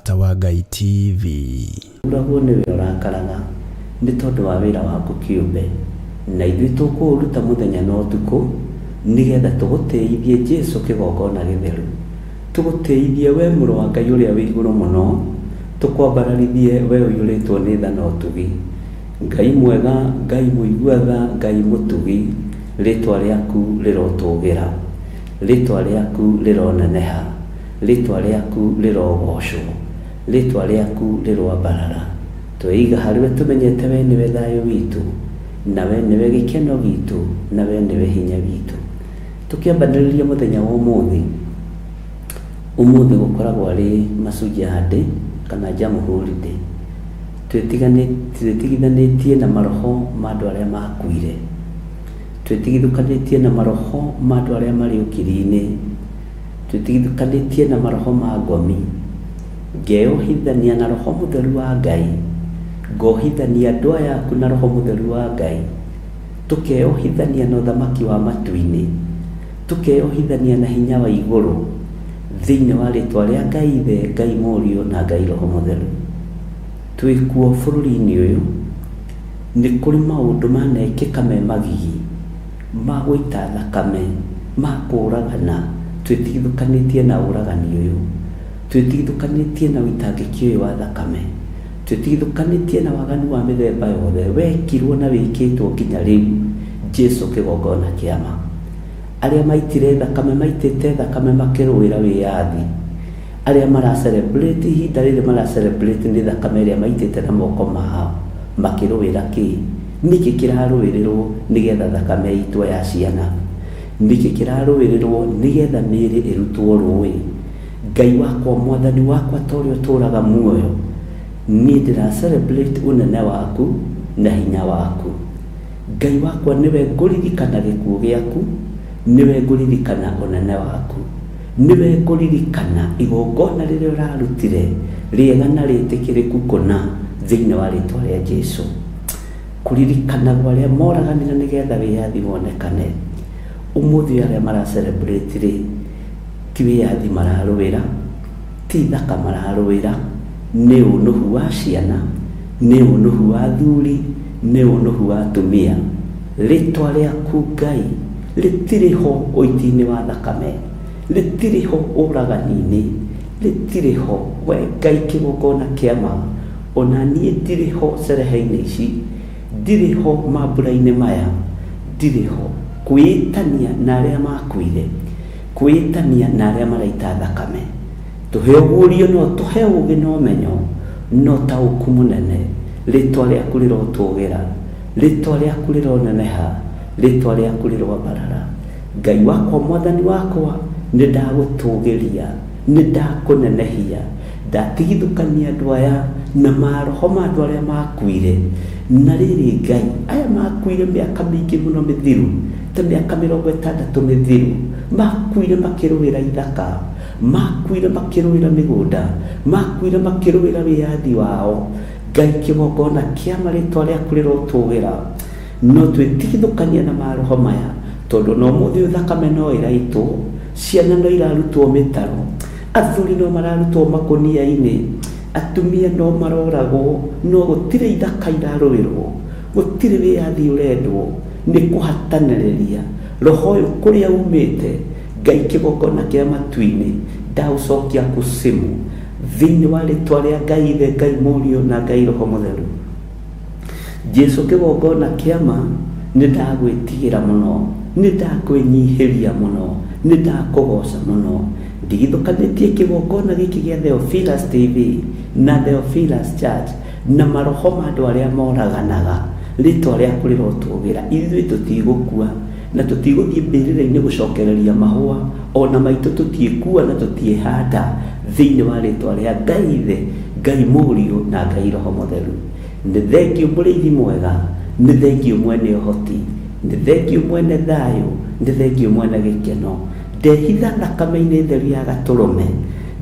Mũrata wa Ngai TV. Ũragwo nĩwe ũrakaraga nĩ tondũ wa wĩra waku kĩũmbe, na ithuĩ tũkũũruta mũthenya na ũtukũ, nĩgetha tũgũtĩithie Jesu kĩgongona gĩtheru, tũgũtĩithie we mũrũ wa Ngai ũrĩa wĩ igũrũ mũno, tũkwambararithie we ũiyũrĩtwo nĩ tha na ũtugi. Ngai mwega, Ngai mũigua tha, Ngai mũtugi, rĩtwa rĩaku rĩrotũgĩra, rĩtwa rĩaku rĩroneneha, rĩtwa rĩaku rĩrogocwo, rĩtwa rĩaku rĩroambarara. Tweiga harĩwe tũmenyete we nĩwe thayũ witũ, na we nĩwe gĩkeno gitũ, na we nĩwe hinya witũ. Tũkĩambanĩrĩria mũthenya wa ũmũthĩ, ũmũthĩ gũkoragwo arĩ Mashujaa Day kana Jamhuri Day. Twĩtigithanĩtie na maroho ma andũ arĩa makuire, twĩtigithũkanĩtie na maroho ma andũ arĩa marĩ ũkiri-inĩ, twĩtigithũkanĩtie na maroho ma ngomi, ngeyohithania na roho mũtheru wa Ngai, ngohithania andũ aya aku na roho mũtheru wa Ngai, tũkeyohithania na ũthamaki wa matu-inĩ, tũkeyohithania na hinya wa igũrũ, thĩinĩ wa rĩtwa rĩa Ngai Ithe, Ngai Mũriũ na Ngai Roho Mũtheru. Twĩkuo bũrũri-inĩ ũyũ, nĩ kũrĩ maũndũ manekĩka me magigi, ma gũita thakame, ma kũũragana, twĩtigithũkanĩtie na ũragani ũyũ, twĩtigithũkanĩtie na ũitangĩki ũyũ wa thakame, twĩtigithũkanĩtie na waganu wa mĩthemba yothe wekirwo na wĩkĩtwo nginya rĩu, Jesu kĩgongona kĩa ma. Arĩa maitire thakame maitĩte thakame makĩrũĩra wĩyathi, arĩa mara celebrate ihinda rĩrĩ mara celebrate nĩ thakame ĩrĩa maitĩte na moko mao makĩrũĩra kĩ? Nĩkĩ kĩrarũĩrĩrwo nĩgetha thakame ĩitwo ya ciana? Nĩkĩ kĩrarũĩrĩrwo nĩgetha mĩĩrĩ ĩrutwo rũĩ? Ngai wakwa, mwathani wakwa, ta ũrĩa ũtũũraga muoyo, niĩ ndĩra celebrate ũnene waku na hinya waku. Ngai wakwa, nĩwe ngũririkana gĩkuũ gĩaku, nĩwe ngũririkana ũnene waku, nĩwe ngũririkana igongona rĩrĩa ũrarutire rĩega na rĩtĩkĩrĩku kũna thĩinĩ wa rĩtwa rĩa Jesu. Kũririkanagwo arĩa moraganire nĩgetha wĩyathi wonekane. Ũmũthĩ arĩa mara celebrate rĩ, ti wĩyathi mararũĩra, ti ithaka mararũĩra, nĩ ũnũhu wa ciana, nĩ ũnũhu wa athuri, nĩ ũnũhu wa atumia. Rĩtwa rĩaku Ngai rĩtirĩ ho ũiti-inĩ wa thakame, rĩtirĩ ho ũragani-inĩ, rĩtirĩ ho. We Ngai kĩgongona kĩa ma, ona niĩ ndirĩ ho cerehe-inĩ ici, ndirĩ ho mambura-inĩ maya, ndirĩ ho. Kwĩĩtania na arĩa makuire, kwĩĩtania na arĩa maraita thakame. Tũhe ũguũrio na ũtũhe ũũgĩ na ũmenyo na ũtaũku mũnene. Rĩtwa rĩaku rĩrotũgĩra, rĩtwa rĩaku rĩroneneha, rĩtwa rĩaku rĩroambarara. Ngai wakwa, Mwathani wakwa, nĩ ndagũtũgĩria, nĩ ndakũnenehia. Ndatigithũkania andũ aya na maroho ma andũ arĩa makuire. Na rĩrĩ Ngai, aya makuire mĩaka mĩingĩ mũno mĩthiru, ta mĩaka 60 mĩthiru, makuire makĩrũĩra ithaka, makuire makĩrũĩra mĩgũnda, makuire makĩrũĩra wĩyathi wao. Ngai kĩgongona kĩa marĩtwa rĩaku rĩrotũgĩra. No twĩtigithũkania na maroho maya, tondũ na ũmũthĩ ũyũ thakame no ĩraitwo, ciana no irarutwo mĩtaro, athuri no mararutwo makũnia-inĩ, atumia no maroragwo, no gũtirĩ ithaka irarũĩrwo, gũtirĩ wĩyathi ũrendwo, nĩ kũhatanĩrĩria roho ũyũ kũrĩa umĩte. Ngai kĩgongona kĩa matu-inĩ, ndaũcokia kusimu thĩinĩ wa rĩtwa rĩa Ngai Ithe, Ngai Mũriũ na Ngai Roho Mũtheru. Jesu kĩgongona kĩa ma, nĩ ndagwĩtigĩra mũno, nĩ ndakwĩnyihĩria mũno, nĩ ndakũgoca mũno. Ndigithũkanĩtie kĩgongona gĩkĩ gĩa Theophilus TV na Theophilus Church na maroho ma andũ arĩa moraganaga. Rĩtwa rĩaku rĩrotũgĩra. Ithuĩ tũtigũkua na tũtigũthiĩ mbĩrĩra-inĩ gũcokereria mahũa, o na maitũ tũtiĩkua na tũtiĩhanda thĩinĩ wa rĩtwa rĩa Ngai Ithe, Ngai Mũriũ na Ngai Roho Mũtheru. Nĩ thengiũ mũrĩithi mwega, nĩ thengiũ mwene ũhoti, nĩ thengiũ mwene thayũ, nĩ thengiũ mwene gĩkeno. Ndehitha thakame-inĩ theru ya Gatũrũme,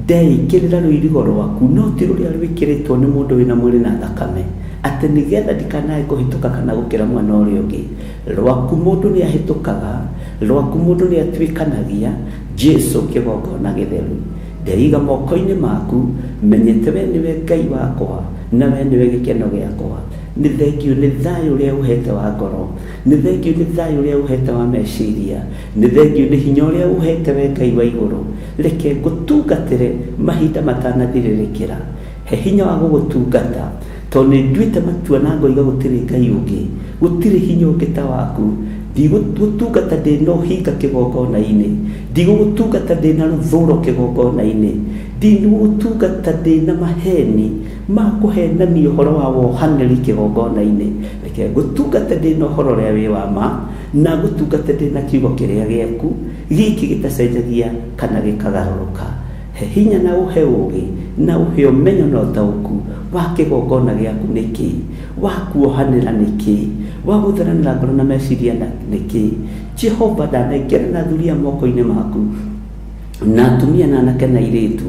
ndeĩkĩrĩra rũirigo rwaku, no ti rũrĩa rwĩkĩrĩtwo nĩ mũndũ wĩna mwĩrĩ na thakame, atĩ nĩgetha ndikanae kũhĩtũka kana gũkĩra mwena ũrĩa ũngĩ. Rwaku mũndũ nĩ ahĩtũkaga, rwaku mũndũ nĩ atuĩkanagia, Jesu kĩgongona gĩtheru. Ndeiga moko-inĩ maku, menyete we nĩwe Ngai wakwa, na we nĩwe gĩkeno gĩakwa. Nĩ thengiũ nĩ thayũ ũrĩa ũhete wa ngoro, nĩ thengiũ nĩ thayũ ũrĩa ũhete wa meciria, nĩ thengiũ nĩ hinya ũrĩa ũhete we Ngai wa igũrũ. Reke ngũtungatĩre mahinda matanathirĩrĩkĩra. He hinya wa gũgũtungata, tondũ nĩ nduĩte matua na ngoiga gũtirĩ Ngai ũngĩ, gũtirĩ hinya ũngĩ ta waku. Ndigũgũtungata ndĩ na ũhinga kĩgongona-inĩ, ndigũgũtungata ndĩ na rũthũũro kĩgongona-inĩ, ndigũgũtungata ndĩ na maheni ma kũhenania ũhoro wa wohanĩri kĩgongona-inĩ. Reke ngũtungate ndĩ na ũhoro ũrĩa wĩ wa ma, na ngũtungate ndĩ na kiugo kĩrĩa gĩaku, gĩkĩ gĩtacenjagia kana gĩkagarũrũka. He hinya na ũhe ũũgĩ, na ũhe ũmenyo na ũtaũku wa kĩgongona gĩaku nĩ kĩĩ, wa kuohanĩra nĩ kĩĩ, wa gũtheranĩra ngoro na meciria nĩ kĩĩ. Jehova, ndanengerana athuri aya moko-inĩ maku, na atumia na anake na airĩtu,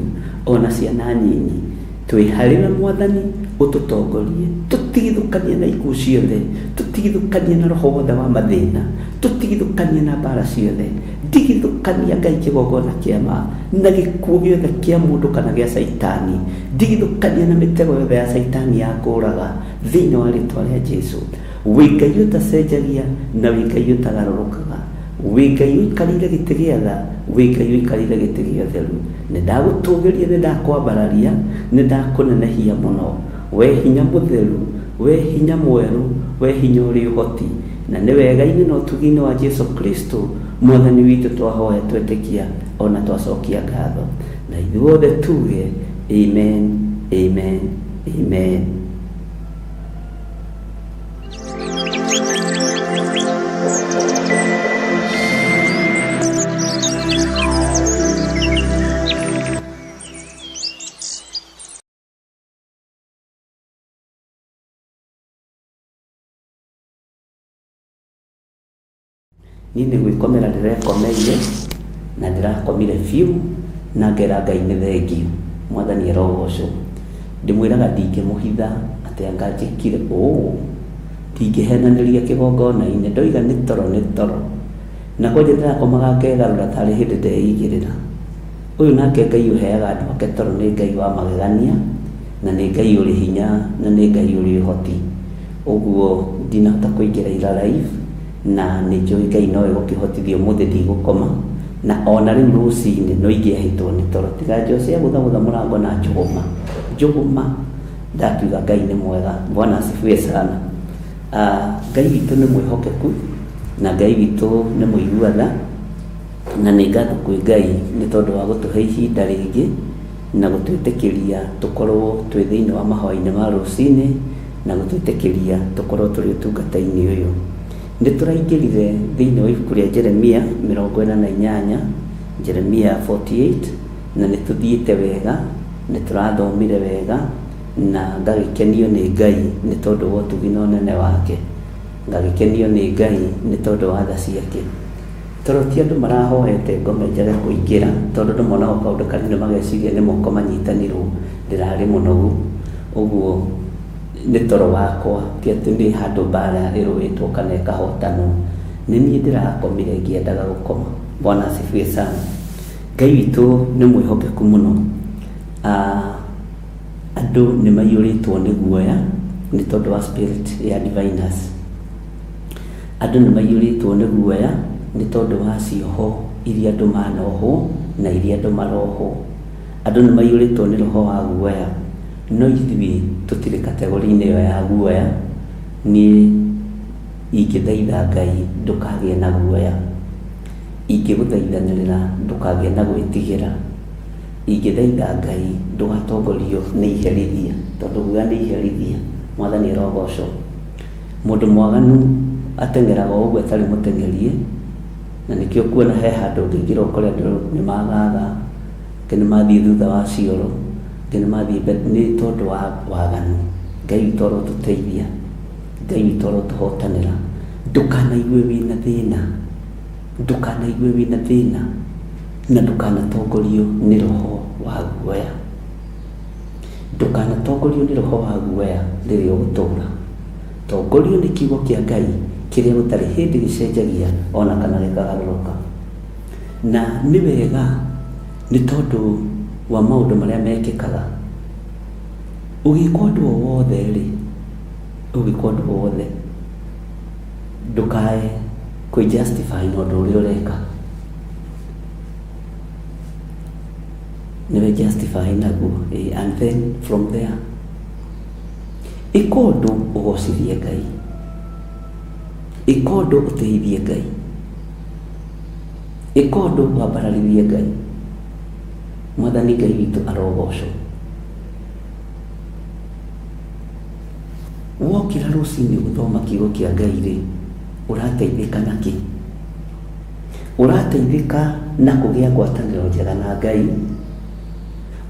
o na ciana nyinyi. Twĩ harĩ we Mwathani, ũtũtongorie, tũtigithũkanie na ikuũ ciothe, tũtigithũkanie na roho wothe wa mathĩna, tũtigithũkanie na mbara ciothe. Ndigithũkania Ngai kĩgongona kĩa ma na gĩkuũ gĩothe kĩa mũndũ kana gĩa Caitani. Ndigithũkania na mĩtego yothe ya Caitani ya kũũraga thĩinĩ wa rĩtwa rĩa Jesu. Wĩ Ngai ũtacenjagia na wĩ Ngai ũtagarũrũkaga. Wĩ Ngai ũikarĩire gĩtĩ gĩa tha, wĩ Ngai ũikarĩire gĩtĩ gĩa ũtheru. Nĩ ndagũtũgĩria, nĩ ndakwambararia, nĩ ndakũnenehia mũno. We hinya mũtheru, we hinya mwerũ, we hinya ũrĩ ũhoti. Na nĩ wega-inĩ na ũtugi-inĩ wa Jesu Kristo Mwathani witũ twahoya twetĩkia o na twacokia ngatho. Na ithuothe tuge Amen, Amen, Amen. Niĩ nĩ gwĩkomera ndĩrekomeire, na ndĩrakomire biũ, na ngera Ngai nĩ thengiũ, Mwathani arogocwo. Ndĩmwĩraga ndingĩmũhitha atĩ anga njĩkire ũũ, ndingĩhenanĩria kĩgongona-inĩ, ndoiga nĩ toro nĩ toro. Na kwanja ndĩrakomaga ngegarũra tarĩ hĩndĩ ndeigĩrĩra. Ũyũ nake Ngai ũheaga andũ ake toro nĩ Ngai wa magegania, na nĩ Ngai ũrĩ hinya, na nĩ Ngai ũrĩ ũhoti. Ũguo ndinahota kũingĩra ira live, na nĩ njũĩ Ngai nowe ũgũkĩhotithia ũmũthĩ ndigũkoma, na ona rĩu rũcinĩ no ingĩahĩtwo nĩ toro tiga Jose agũthagũtha mũrango na njũgũma njũgũma, ndakiuga Ngai nĩ mwega. Bwana asifiwe sana. Ngai witũ nĩ mwĩhokeku na Ngai witũ nĩ mũigua tha, na nĩ ngatho kwĩ Ngai nĩ tondũ wa gũtũhe ihinda rĩngĩ na gũtwĩtĩkĩria tũkorwo twĩ thĩinĩ wa mahoya-inĩ ma rũcinĩ na gũtwĩtĩkĩria tũkorwo tũrĩ ũtungata-inĩ ũyũ. Nĩ tũraingĩrire thĩinĩ wa ibuku rĩa Jeremia 48, Jeremia 48, na nĩ tũthiĩte wega, nĩ tũrathomire wega, na ngagĩkenio nĩ Ngai nĩ tondũ wa ũtugi na ũnene wake. Ngagĩkenio nĩ Ngai nĩ tondũ wa tha ciake. Toro ti andũ marahoete ngome njage kũingĩra, tondũ andũ monaga o kaũndũ kanini mageciria nĩ moko manyitanirwo, ndĩrarĩ mũnogu, ũguo nĩ toro wakwa, ti atĩ nĩ handũ mbara ĩrũĩtwo kana ĩkahotanwo, nĩ niĩ ndĩrakomire ngĩendaga gũkoma. Bwana asifiwe sana. Ngai witũ nĩ mwĩhokeku mũno. Andũ nĩ maiyũrĩtwo nĩ guoya nĩ tondũ wa spirit ya diviners. Andũ nĩ maiyũrĩtwo nĩ guoya nĩ tondũ wa cioho iria andũ manohwo na iria andũ marohwo. Andũ nĩ maiyũrĩtwo nĩ roho wa guoya, no ithuĩ tũtirĩ category-inĩ ĩyo ya guoya. Niĩ ingĩthaitha Ngai ndũkagĩe na guoya, ingĩgũthaithanĩrĩra ndũkagĩe na gwĩtigĩra, ingĩthaitha Ngai ndũgatongorio nĩ iherithia, tondũ guoya nĩ iherithia. Mwathani arogocwo. Mũndũ mwaganu ateng'eraga o ũguo atarĩ mũteng'erie, na nĩkĩo ũkuona he handũ ũngĩingĩra ũkore andũ nĩ magaga, angĩ nĩ mathiĩ thutha wa cioro, angĩ nĩ mathiĩ mbere, nĩ tondũ wa waganu. Ngai witũ arotũteithia, Ngai witũ arotũhotanĩra. Ndũkanaigue wĩna thĩna, ndũkanaigue wĩna thĩna, na ndũkanatongorio nĩ roho wa guoya. Ndũkanatongorio nĩ roho wa guoya rĩrĩa ũgũtũũra. Tongorio nĩ kiugo kĩa Ngai kĩrĩa gũtarĩ hĩndĩ gĩcenjagia o na kana gĩkagarũrũka. Na nĩ wega nĩ tondũ wa maũndũ marĩa mekĩkaga. Ũgĩka ũndũ o wothe rĩ, ũgĩka ũndũ o wothe, ndũkae kwĩ justify na ũndũ ũrĩa ũreka. Nĩwe justify naguo, and then from there, ĩka ũndũ ũgocithie Ngai. Ĩka ũndũ ũtĩithie Ngai. Ĩka ũndũ wambararithie Ngai. Mwathani Ngai witũ arogocwo. Wokĩra rũcinĩ gũthoma kiugo kĩa Ngai rĩ, ũrateithĩka na kĩ? Ũrateithĩka na kũgĩa ngwatanĩro njega na Ngai,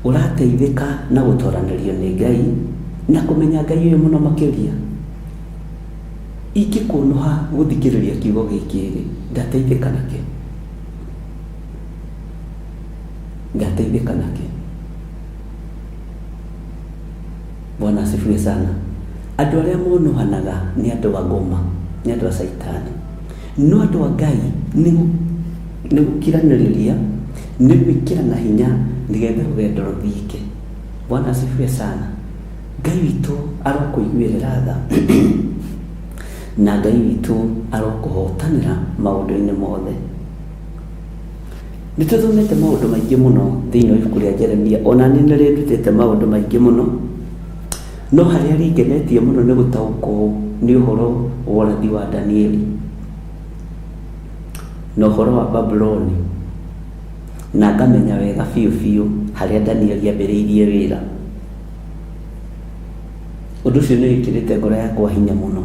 ũrateithĩka na gũtoranĩrio nĩ Ngai, na kũmenya Ngai ũyũ mũno makĩria. Ingĩkũnũha gũthikĩrĩria kiugo gĩkĩ rĩ, ngateithĩka na kĩ? Ngateithĩka na kĩ? Bwana asifiwe sana. Andũ arĩa monũhanaga nĩ andũ a ngoma, nĩ andũ a caitani. No andũ a Ngai nĩ gũkiranĩrĩria, nĩ gwĩkĩrana hinya nĩgetha rũgendo rũthiĩke. Bwana asifiwe sana. Ngai witũ arokũiguĩrĩra tha na Ngai witũ arokũhotanĩra maũndũ-inĩ mothe. Nĩ tũthomete maũndũ maingĩ mũno thĩinĩ wa ibuku rĩa Jeremia, ona niĩ nĩ rĩndutĩte maũndũ maingĩ mũno, no harĩa rĩngenetie mũno nĩ gũtaũkwo nĩ ũhoro wa ũrathi wa Danieli na ũhoro wa Babuloni, na ngamenya wega biũ biũ harĩa Danieli ambĩrĩirie wĩra. Ũndũ ũcio nĩ wĩkĩrĩte ngoro yakwa hinya mũno,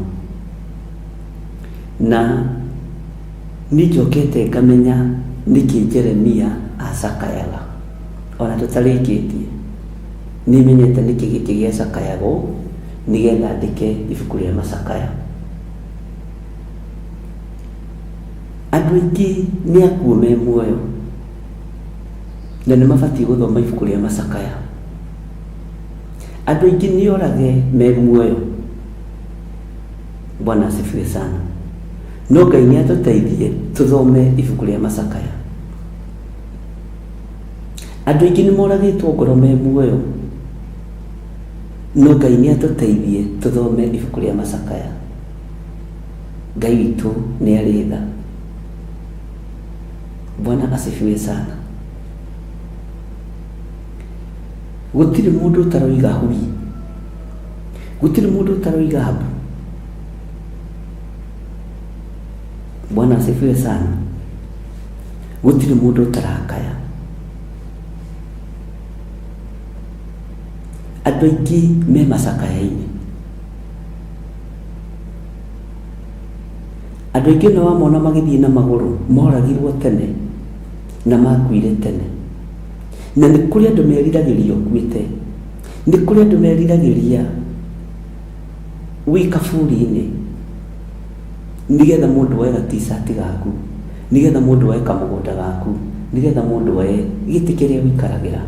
na nĩ njokete ngamenya nĩkĩ Jeremia acakayaga. Ona tũtarĩkĩtie, nĩ menyete nĩkĩ gĩkĩ gĩacakayagwo nĩgetha andĩke ibuku rĩa macakaya. Andũ aingĩ nĩ akuũ me muoyo, na nĩ mabatiĩ gũthoma ibuku rĩa macakaya. Andũ aingĩ nĩ orage me muoyo. Bwana asifiwe sana. No Ngai nĩ atũteithie tũthome ibuku rĩa macakaya. Andũ aingĩ nĩ moragĩtwo ngoro me muoyo. No Ngai nĩ atũteithie tũthome ibuku rĩa macakaya. Ngai witũ nĩ arĩ tha. Bwana asifiwe sana. Gũtirĩ mũndũ ũtaroiga hui. Gũtirĩ mũndũ ũtaroiga mbu. Bwana asifiwe sana. Gũtirĩ mũndũ ũtarakaya. Andũ aingĩ me macakaya-inĩ. Andũ aingĩ ona wamona magĩthiĩ na magũrũ moragirwo tene na makuire tene. Na nĩ kũrĩ andũ meriragĩria ũkuĩte. Nĩ kũrĩ andũ meriragĩria wĩ kaburi-inĩ nĩgetha mũndũ oe ga t-shirt gaku, nĩgetha mũndũ oe kamũgũnda gaku, nĩgetha mũndũ oe gĩtĩ kĩrĩa ũikaragĩra.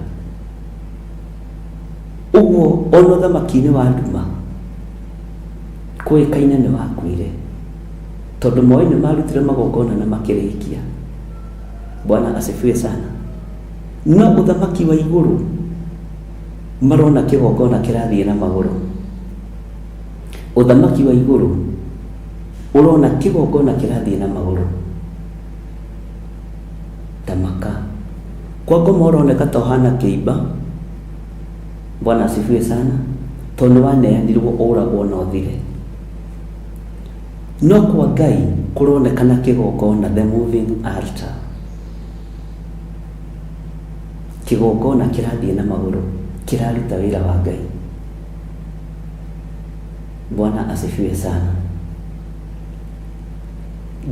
Ũguo ona ũthamaki-inĩ wa nduma kũĩkaine nĩ wakuire, tondũ moĩ nĩ marutire magongona na makĩrĩkia. Bwana asifiwe sana. No ũthamaki wa igũrũ marona kĩgongona kĩrathiĩ na magũrũ. Ũthamaki wa igũrũ ũrona kĩgongona kĩrathiĩ na magũrũ ta maka. Kwa ngoma ũroneka ta ũhana kĩimba. Bwana asifiwe sana. Tondũ nĩ waneanirwo ũragwo na ũthire. No kwa Ngai kũronekana kĩgongona, the moving altar. Kĩgongona kĩrathiĩ na magũrũ, kĩraruta wĩra wa Ngai. Bwana asifiwe sana.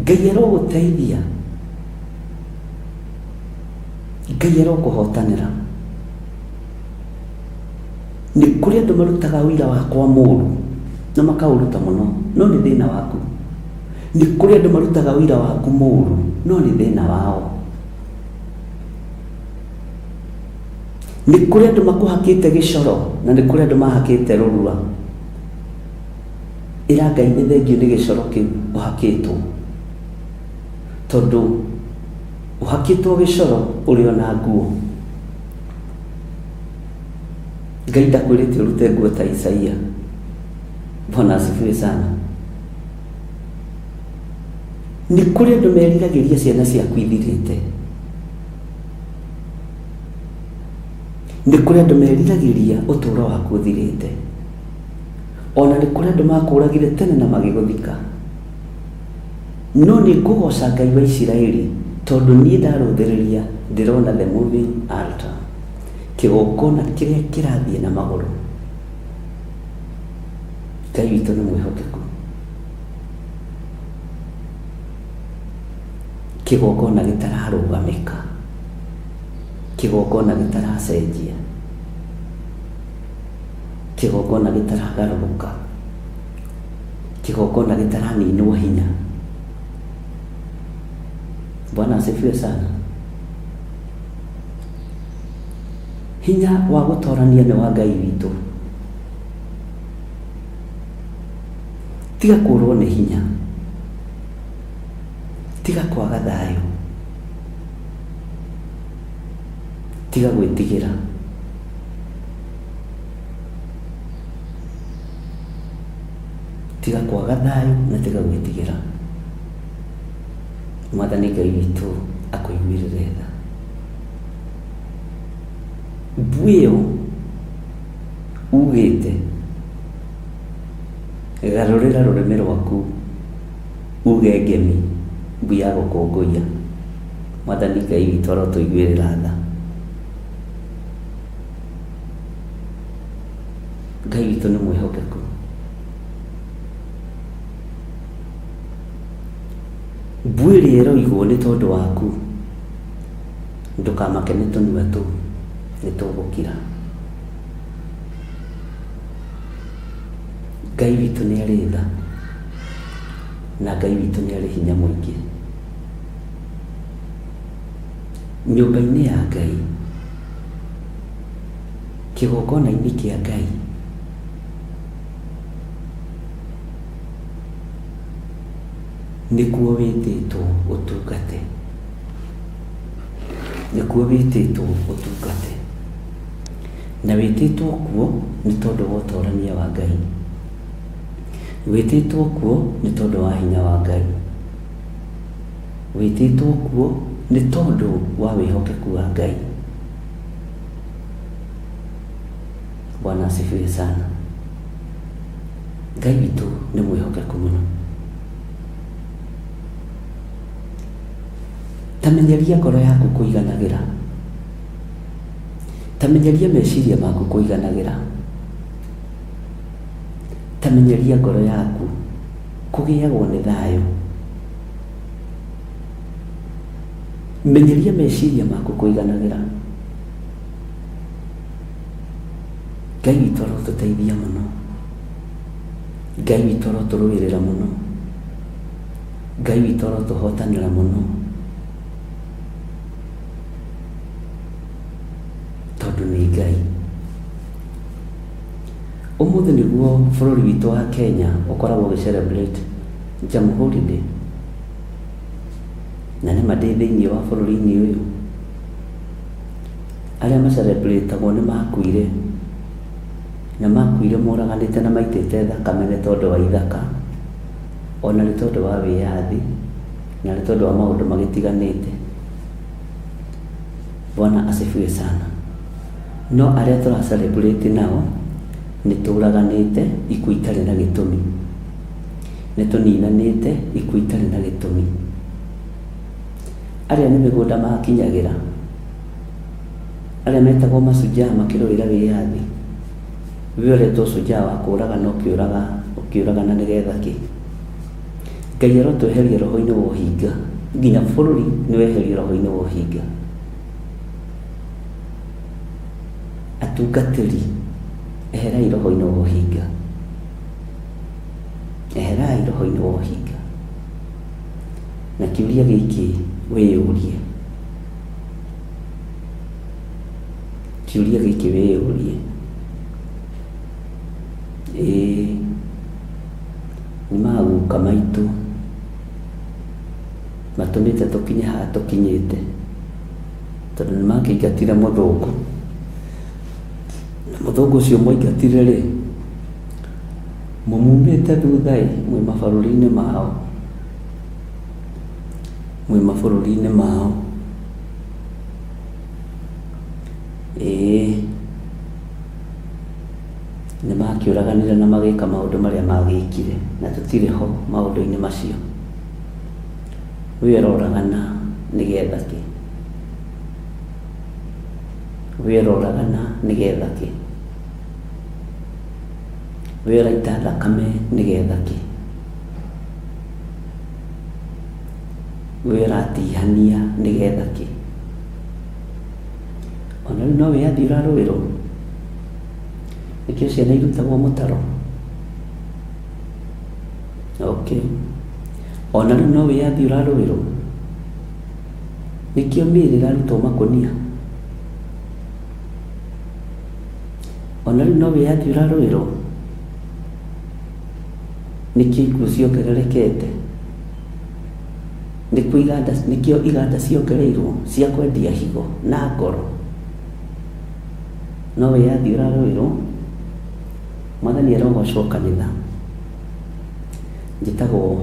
Ngai arogũteithia, Ngai arokũhotanĩra. Nĩ kũrĩ andũ marutaga ũira wakwa mũru na makaũruta mũno, no nĩ thĩna waku. Nĩ kũrĩ andũ marutaga ũira waku mũru, no nĩ thĩna wao. Nĩ kũrĩ andũ makũhakĩte gĩcoro na nĩ kũrĩ andũ mahakĩte rũrua. Ĩra Ngai nĩ thengiũ nĩ gĩcoro kĩu ũhakĩtwo, tondũ ũhakĩtwo gĩcoro ũrĩ ona nguo. Ngai ndakwĩrĩte ũrute nguo ta Isaia. Bwana asifiwe sana. Nĩ kũrĩ andũ meriragĩria ciana ciaku ithirĩte. Nĩ kũrĩ andũ meriragĩria ũtũũro waku ũthirĩte. Ona nĩ kũrĩ andũ makũragire tene na magĩgũthika. No nĩ ngũgoca Ngai wa Isiraeli tondũ niĩ ndarũthĩrĩria ndĩrona the moving altar. Kĩgongona kĩrĩa kĩrathiĩ na magũrũ. Ngai witũ nĩ mwĩhokeku. Kĩgongona gĩtararũgamĩka. Kĩgongona gĩtaracenjia. Kĩgongona gĩtaragarũrũka. Kĩgongona gĩtaraninwo hinya. Bwana asifiwe sana. Hinya wa gũtorania nĩ wa Ngai witũ. Tiga kũrwo nĩ hinya. Tiga kwaga thayũ. Tiga gwĩtigĩra. Tiga kwaga thayũ na tiga gwĩtigĩra. Mwathani Ngai witũ akũiguĩrĩre tha. Mbu ĩyo ugĩte garũrĩra rũrĩmĩ rwaku uge ngemi mbu ya gũkũngũiya. Mwathani Ngai witũ arotũiguĩrĩra tha. Ngai witũ nĩ mwĩhokeku. Mbu ĩrĩa ĩroigwo nĩ tondũ waku, ndũkamake nĩ tũnua tũu, nĩ tũgũkira. Ngai witũ nĩ arĩ tha, na Ngai witũ nĩ arĩ hinya mũingĩ. Nyũmba-inĩ ya Ngai, kĩgongona-inĩ kĩa Ngai, nĩkuo wĩtĩtwo ũtungate. Nĩkuo wĩtĩtwo ũtungate. Na wĩtĩtwo kuo nĩ tondũ wa ũtorania wa Ngai. Wĩtĩtwo kuo nĩ tondũ wa hinya wa Ngai. Wĩtĩtwo kuo nĩ tondũ wa wĩhokeku wa Ngai. Bwana asifiwe sana. Ngai witũ nĩ mwĩhokeku mũno. Ta menyeria ngoro yaku kũiganagĩra. Ta menyeria meciria maku kũiganagĩra. Ta menyeria ngoro yaku kũgĩagwo nĩ thayũ. Menyeria meciria maku kũiganagĩra. Ngai witũ arotũteithia mũno. Ngai witũ arotũrũĩrĩra mũno. Ngai witũ arotũhotanĩra mũno. Tondũ nĩ Ngai. Ũmũthĩ nĩguo bũrũri witũ wa Kenya ũkoragwo ũgĩ celebrate Jamhuri Day. Na nĩma ndĩ thĩinĩ wa bũrũri-inĩ ũyũ. Arĩa ma celebrate agwo nĩ makuire, na makuire moraganĩte na maitĩte thakame nĩ tondũ wa ithaka, ona nĩ tondũ wa wĩyathi, na nĩ tondũ wa maũndũ magĩtiganĩte. Bwana asifiwe sana. No arĩa tũra celebrate nao, nĩ tũraganĩte ikuũ itarĩ na gĩtũmi. Nĩ tũninanĩte ikuũ itarĩ na gĩtũmi. Arĩa nĩ mĩgũnda makinyagĩra, arĩa metagwo mashujaa makĩrũĩra wĩyathi, we ũretwo shujaa wa kũragana ũkĩũraga ũkĩũragana nĩgetha kĩ? Ngai arotweheria roho-inĩ wa ũhinga, nginya bũrũri nĩ weherio roho-inĩ wa ũhinga. Atungatĩri, eherai roho-inĩ wa ũhinga. Eherai roho-inĩ wa ũhinga. Na kĩũria gĩkĩ wĩyũrie, kĩũria gĩkĩ wĩyũrie, ĩĩ nĩ maguka maitũ matũmĩte tũkinye haha tũkinyĩte, tondũ nĩ makĩingatire mũthũngũ, na Mũthũngũ ũcio mwaingatire rĩ, mũmumĩte thutha ĩ, mwĩ mabũrũri-inĩ mao, mwĩ mabũrũri-inĩ mao. Ĩĩ, nĩ makĩũraganire na magĩka maũndũ marĩa magĩkire, na tũtirĩ ho maũndũ-inĩ macio. We ũroragana nĩgetha kĩ? We ũroragana nĩgetha kĩ? We ũraita thakame nĩgetha kĩ? We ũratihania nĩgetha kĩ? Ona rĩu no wĩyathi ũrarũĩrwo? Nĩkĩo ciana irutagwo mũtaro? Okay. Ona rĩu no wĩyathi ũrarũĩrwo? Nĩkĩo mĩĩrĩ ĩrarutwo makũnia? Ona rĩu no wĩyathi ũrarũĩrwo? Nĩkĩo ikuũ ciongererekete? Nĩkĩo iganda, nĩkĩo iganda ciongereirwo cia kwendia higo na ngoro? No wĩyathi ũrarũĩrwo? Mwathani arogocwo kanitha. Njĩtagwo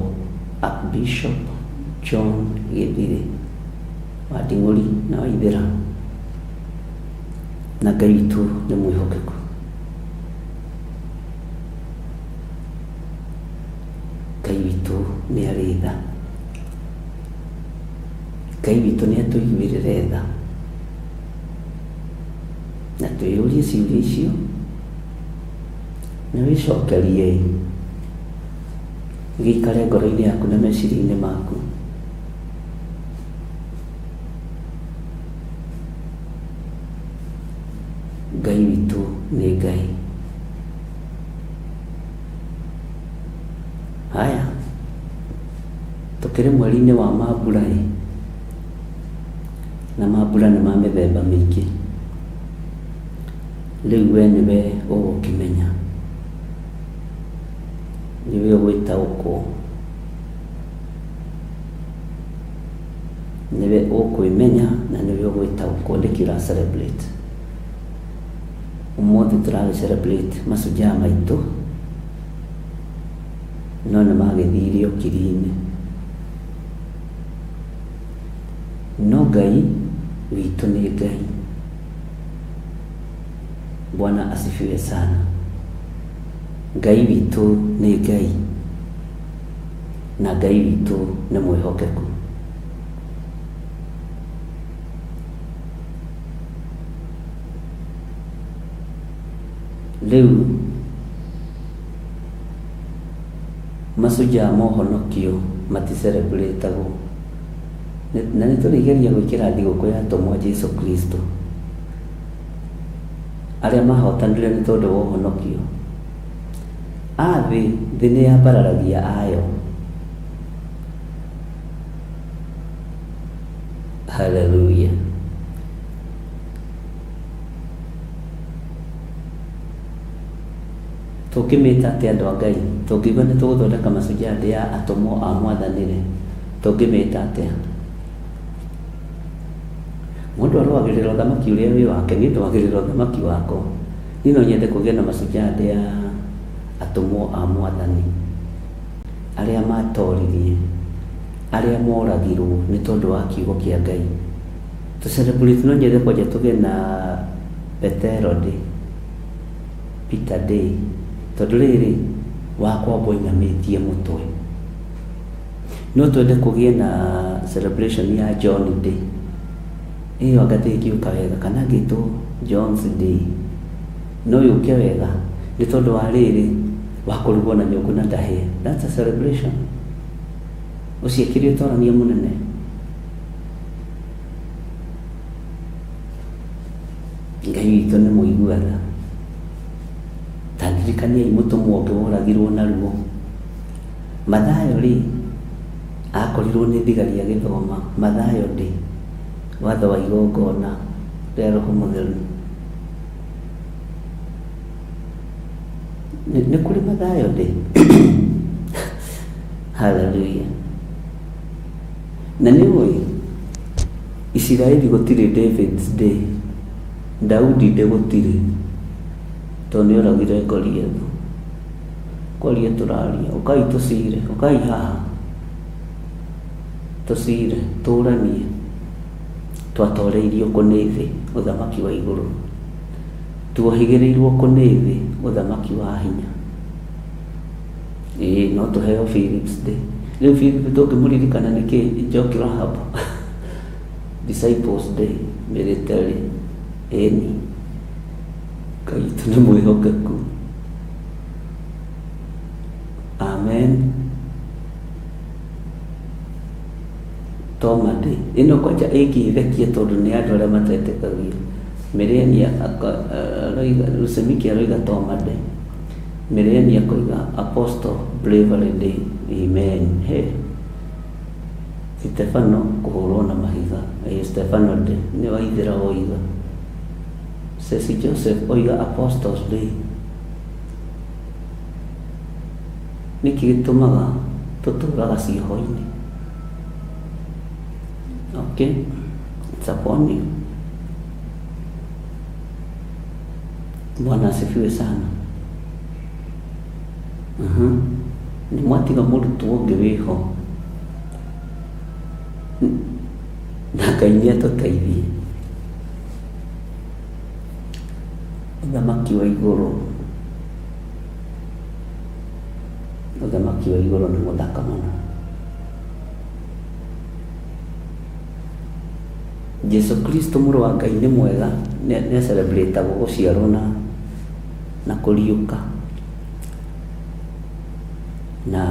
Archbishop John Gĩthirĩ wa Nding'ũri na Waithĩra, na Ngai witũ nĩ mwĩhokeku. Ngai witũ nĩ arĩ tha. Ngai witũ nĩ atũiguĩrĩre tha. Na twĩyũrie ciũria icio, na wĩcokerie gĩikare ngoro-inĩ yaku na meciria-inĩ maku. Ngai witũ nĩ Ngai. Haya, tũkĩrĩ mweri-inĩ wa mambura ĩ, na mambura nĩ ma mĩthemba mĩingĩ. Rĩu we nĩwe ũgũkĩmenya, nĩwe ũgwĩtaũkwo, nĩwe ũkwĩmenya na nĩwe ũgwĩtaũkwo nĩkĩ ũra celebrate. Ũmũthĩ tũragĩ celebrate mashujaa maitũ, no nĩ magĩthire ũkiri-inĩ. No Ngai witũ nĩ Ngai. Bwana asifiwe sana. Ngai witũ nĩ Ngai, na Ngai witũ nĩ mwĩhokeku. Rĩu mashujaa ma ũhonokio mati celebrate agwo. Na nĩ tũrĩgeria gwĩkĩra thigũkũ ya atũmwo a Jesu Kristo. Arĩa mahotanire nĩ tondũ wa ũhonokio. A thĩ, thĩ nĩ yambararagia ayo. Hallelujah. Tũngĩmĩta atĩa andũ a Ngai? Tũngiuga nĩ tũgũthondeka Mashujaa Day ya atũmwo a Mwathani-rĩ, tũngĩmĩta atĩa? Mũndũ arũagĩrĩra ũthamaki ũrĩa wĩ wake, niĩ ndũagĩrĩra ũthamaki wakwa. Niĩ no nyende kũgĩe na Mashujaa Day ya atũmwo a Mwathani, arĩa matoririe, arĩa moragirwo nĩ tondũ wa kiugo kĩa Ngai. Tũ celebrate, no nyende kwanja tũgĩe na Petero Day. Peter Day, tondũ rĩrĩ, wakwamba ũinamĩtie mũtwe. No twende kũgĩe na celebration ya John Day. Ĩyo anga ndĩngĩũka wega, kana ĩngĩtwo John's Day. No yũke wega, nĩ tondũ wa rĩrĩ, wa kũrugwo na nyũngũ na ndahĩe. That's a celebration. Ũcio akĩrĩ ũtorania mũnene. Ngai witũ nĩ mũigua tha. Ta ndirikaniai mũtũmwo ũngĩ woragirwo na ruo. Mathayo rĩ, akorirwo nĩ thigari agĩthoma. Mathayo ndĩ, watho wa igongona rĩa Roho Mũtheru. Nĩ kũrĩ Mathayo ndĩ? Hallelujah. Na nĩ ũĩ, Isiraeli gũtirĩ David's Day, Daudi Day gũtirĩ. Tondũ nĩ oragire Goliath. Kwaria tũraria, ũkai tũcire, ũkai haha tũcire, tũranie. Twatoreirio kũ nĩ thĩ, ũthamaki wa igũrũ. Tuohĩgĩrĩirwo kũ nĩ thĩ, ũthamaki wa hinya. Ĩĩ no tũheo Philips Day. Rĩu Philip tũngĩmũririkana nĩkĩ? Njoki Rahab. Disciples Day, military. Ĩni. Ngai witũ nĩ mwĩhokeku. Amen. Toma Day. Ĩno kwanja ĩngĩthekia tondũ nĩ andũ arĩa matetĩkagia. Milenia aroiga, Lusemiki aroiga Toma Day. Milenia akoiga Apostle Bravery Day. Amen. Hey. Stefano kũhũrwo na mahiga. Ĩĩ Stefano Day. Nĩ waithĩra woiga. Ceci Joseph oiga Apostles Day. Nĩkĩ gĩtũmaga tũtũraga cioho-inĩ? Okay, it's upon you. Bwana asifiwe sana. Nĩ mwatiga mũrutwo ũngĩ wĩho na Ngai nĩ atũteithie. Ũthamaki wa igũrũ, ũthamaki wa igũrũ nĩ mũthaka mũno. Jesu Kristo mũrũ wa Ngai nĩ mwega, nĩ celebrate agwo gũciarwo na kũriũka. Na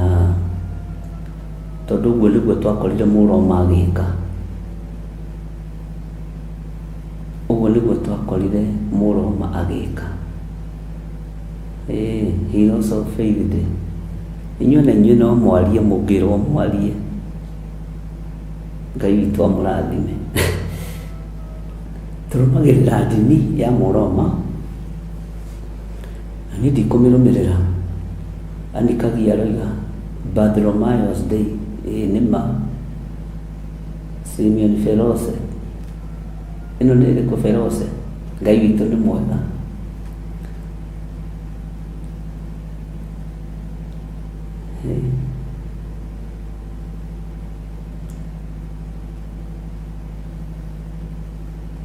tondũ ũguo nĩguo twakorire Mũroma agĩka. Ũguo nĩguo twakorire Mũroma agĩka. Ĩĩ, Heroes of Faith Day. Inyuĩ na inyuĩ no mwarie mũngĩrwo mwarie. Ngai witũ amũrathime. Tũrũmagĩrĩra ndini ya Mũroma, na niĩ ndikũmĩrũmĩrĩra. Anikagia aroiga Bartholomaeus Day, ĩĩ nĩ ma. Simeon Ferose, ĩno nĩ ĩrĩkũ Ferose? Ngai witũ nĩ mwega.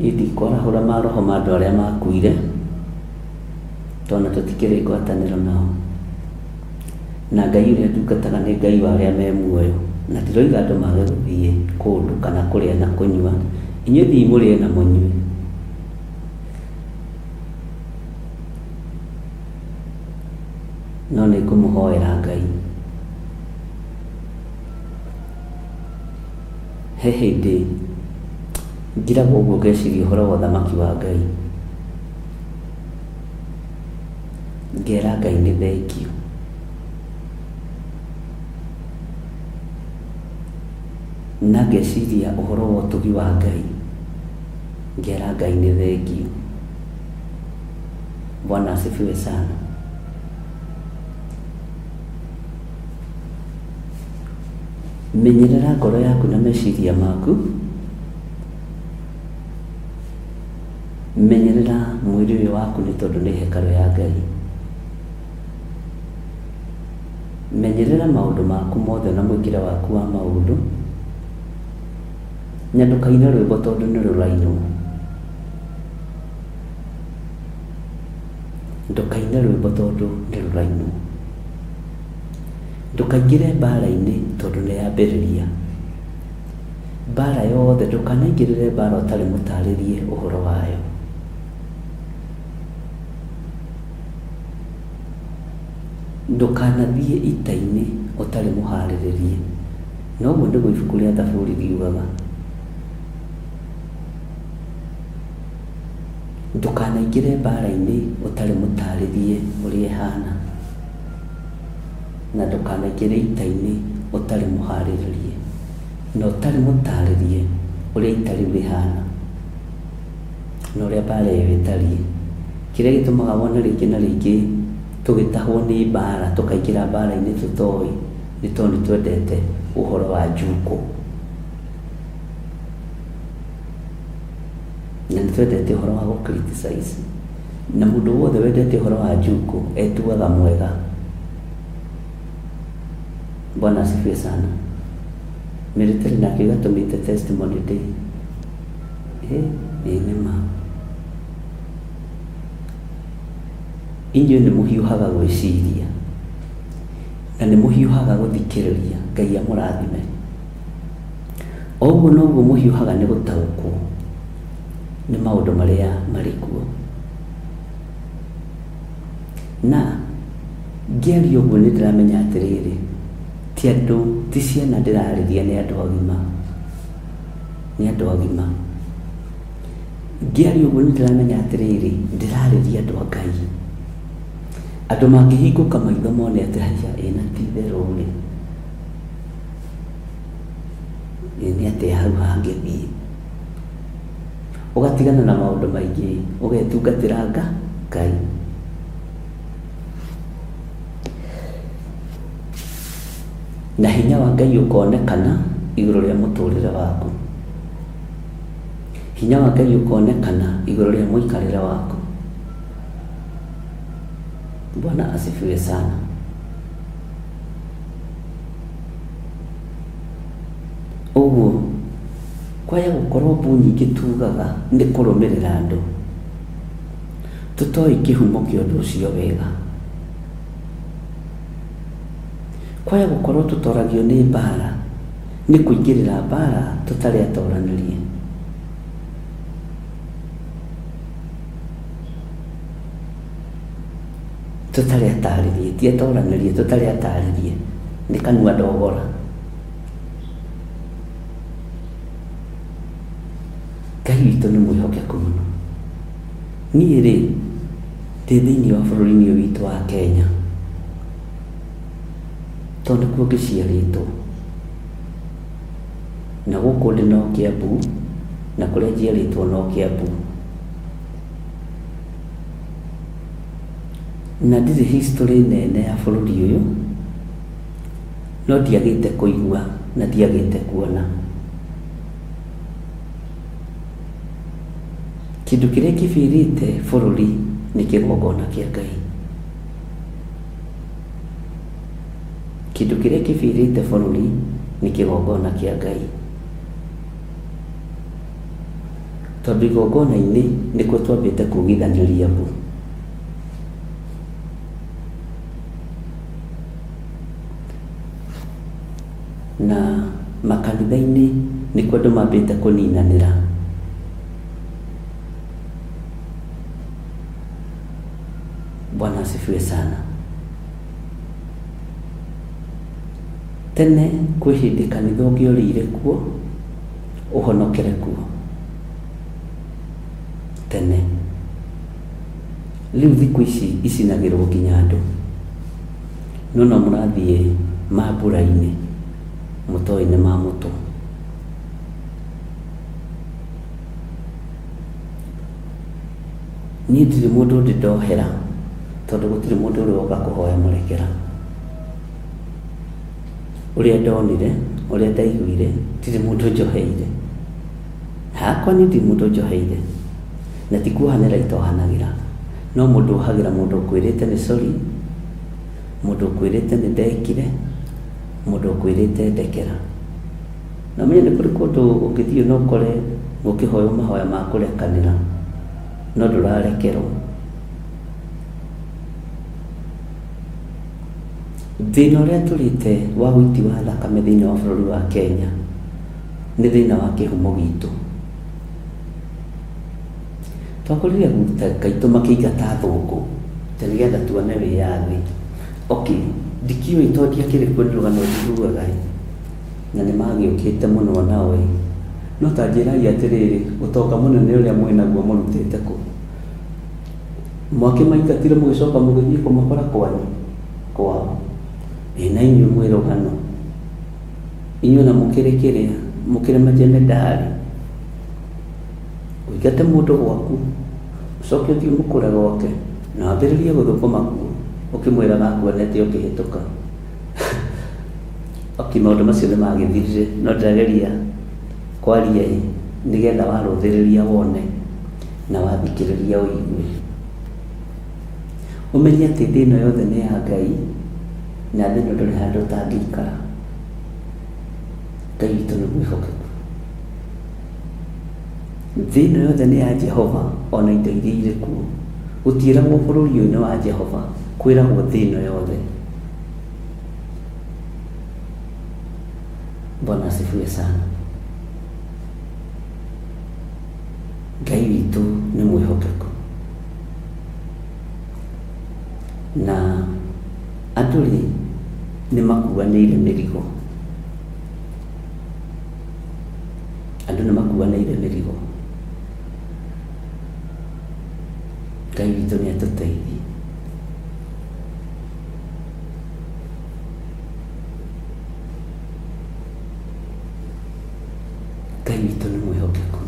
Niĩ ndikwarahũra maroho ma andũ arĩa makuire, tondũ tũtikĩrĩ ngwatanĩro nao. Na Ngai ũrĩa ndungataga nĩ Ngai wa arĩa me muoyo. Na ndiroiga andũ mage gũthiĩ kũndũ kana kũrĩa na kũnyua. Inyuĩ thiĩi mũrĩe na mũnyue. No nĩ ngũmũhoera Ngai. He hĩndĩ ngiragwo ũguo ngeciria ũhoro wa ũthamaki wa Ngai. Ngera Ngai nĩ thengiũ. Na ngeciria ũhoro wa ũtugi wa Ngai. Ngera Ngai nĩ thengiũ. Bwana asifiwe sana. Menyerera ngoro yaku na meciria maku. Menyerera mwĩrĩ ũyũ waku nĩ tondũ nĩ hekarũ ya Ngai. Menyerera maũndũ maku mothe na mwĩkĩre waku wa maũndũ. Na ndũkaine rwĩmbo tondũ nĩ rũrainwo. Ndũkaine rwĩmbo tondũ nĩ rũrainwo. Ndũkaingĩre mbara-inĩ tondũ nĩ yambĩrĩria. Mbara yothe, ndũkanaingĩrĩre mbara ũtarĩ mũtarĩrie ũhoro wayo. Ndũkanathiĩ ita-inĩ ũtarĩ mũharĩrĩrie. Na ũguo nĩguo ibuku rĩa Thaburi riugaga. Ndũkanaingĩre mbara-inĩ ũtarĩ mũtarĩrie ũrĩa ĩhana. Na ndũkanaingĩre ita-inĩ ũtarĩ mũharĩrĩrie. Na ũtarĩ mũtarĩrie ũrĩa ita rĩu rĩhana. Na ũrĩa mbara ĩyo ĩtariĩ. Kĩrĩa gĩtũmaga wone rĩngĩ na rĩngĩ tũgĩtahwo nĩ mbara, tũkaingĩra mbara-inĩ tũtoĩ, nĩ tondũ nĩ twendete ũhoro wa njukũ. Na nĩ twendete ũhoro wa gũ criticize. Na mũndũ wothe wendete ũhoro wa njukũ etuaga mwega. Bwana asifiwe sana. Military nakĩo ĩgatũmĩte testimony day. Ĩ nĩ ma. Inyuĩ nĩ mũhiũhaga gwĩciria na nĩ mũhiũhaga gũthikĩrĩria. Ngai amũrathime. O ũguo noguo mũhiũhaga nĩ gũtaũkwo nĩ maũndũ marĩa marĩ kuo. Na ngĩaria ũguo nĩ ndĩramenya atĩrĩrĩ, ti andũ, ti ciana ndĩrarĩria nĩ andũ agima. Nĩ andũ agima. Ngĩaria ũguo nĩ ndĩramenya atĩrĩrĩ, ndĩrarĩria andũ a Ngai. Andũ mangĩhingũka maitho mone atĩ haiya ĩ na ti itherũ rĩ, ĩ nĩ atĩa hau hangĩthiĩ. Ũgatigana na maũndũ maingĩ, ũgetungatĩra Ngai. Na hinya wa Ngai ũkonekana igũrũ rĩa mũtũrĩre waku. Hinya wa Ngai ũkonekana igũrũ rĩa mũikarĩre waku. Bwana asifiwe sana. Ũguo kwaya gũkorwo mbu nyingĩ tugaga nĩ kũrũmĩrĩra andũ tũtoĩ kĩhumo kĩa ũndũ ũcio wega. Kwaya gũkorwo tũtoragio nĩ mbara nĩ kũingĩrĩra mbara tũtarĩ atoranĩrie. Tũtarĩ atarĩrie, ti atoranĩrie, tũtarĩ atarĩrie, nĩ kanua ndogora. Ngai witũ nĩ mwĩhokeku mũno. Niĩ rĩ, ndĩ thĩinĩ wa bũrũri-inĩ ũyũ witũ wa Kenya, tondũ nĩkuo ngĩciarĩtwo. Na gũkũ ndĩ no Kiambu, na kũrĩa njiarĩtwo no Kiambu. Na ndirĩ history nene ya bũrũri ũyũ, no ndiagĩte kũigua na ndiagĩte kuona. Kĩndũ kĩrĩa kĩbĩrĩte bũrũri nĩ kĩgongona kĩa Ngai. Kĩndũ kĩrĩa kĩbĩrĩte bũrũri nĩ kĩgongona kĩa Ngai. Tondũ igongona-inĩ nĩkuo twambĩte kugithanĩria mbu. Na makanitha-inĩ nĩkuo andũ mambĩte kũninanĩra. Bwana asifiwe sana. Tene kwĩ hĩndĩ kanitha ũngĩorĩire kuo ũhonokere kuo. Tene. Rĩu thikũ ici icinagĩrwo nginya andũ. No no mũrathiĩ mambura-inĩ mũtoĩ nĩ ma mũtũ. Niĩ ndirĩ mũndũ ndĩ ndohera tondũ gũtirĩ mũndũ ũrĩ woka kũhoya mũrekera. Ũrĩa ndonire, ũrĩa ndaiguire, ndirĩ mũndũ njoheire. Hakwa niĩ ndirĩ mũndũ njoheire. Na ti kuohanĩra itohanagĩra. No mũndũ ohagĩra mũndũ ũkwĩrĩte nĩ sorry, mũndũ ũkwĩrĩte nĩ ndekire, mũndũ ũkwĩrĩte ndekera. Na ũmenye nĩ kũrĩ kũndũ ũngĩthiĩ na ũkore gũkĩhoywo mahoya ma kũrekanĩra, no ndũrarekerwo. Thĩna ũrĩa tũrĩte wa ũiti wa thakame thĩinĩ wa bũrũri wa Kenya nĩ thĩna wa kĩhumo gitũ. Twakorire aguta aitũ makĩingata athũngũ atĩ nĩgetha tuone wĩyathi. Okay, ndikĩũĩ tondũ ndiakĩrĩ kuo nĩ rũgano njiguaga ĩ, na nĩ magĩũkĩte mũno onao ĩ, no ta njĩrai atĩrĩrĩ, ũtonga mũnene ũrĩa mwĩnaguo mũrutĩte kũ? Mwakĩmaingatire mũgĩcoka mũgĩthiĩ kũmakora kwanyu? Kwao? Ĩ na inyuĩ mwĩ rũgano. Inyuĩ ona mũkĩrĩ kĩrĩa? Mũkĩrĩ majemedari. Ũingate mũndũ gwaku, ũcoke ũthiĩ ũmũkore gwake, na wambĩrĩrie gũthũkũma kuo, ũkĩmwĩraga akuonete ũkĩhĩtũka. Okay, maũndũ macio nĩ magĩthirire, no ndĩrageria kwaria ĩ, nĩgetha warũthĩrĩria wone, na wathikĩrĩria ũigue. Ũmenye atĩ thĩ ĩno yothe nĩ ya Ngai, na thĩ ĩno ndũrĩ handũ ũtangĩikara. Ngai witũ nĩ mwĩhokeku. Thĩ ĩno yothe nĩ ya Jehova ona indo iria irĩ kuo. Gũtiĩragwo bũrũri ũyũ nĩ wa Jehova, kwĩragwo thĩ ĩno yothe. Bwana asifiwe sana. Ngai witũ nĩ mwĩhokeku. Na andũ rĩ, nĩ makuanĩire mĩrigo. Andũ nĩ makuanĩire mĩrigo. Ngai witũ nĩ atũteithie. Ngai witũ nĩ mwĩhokeku.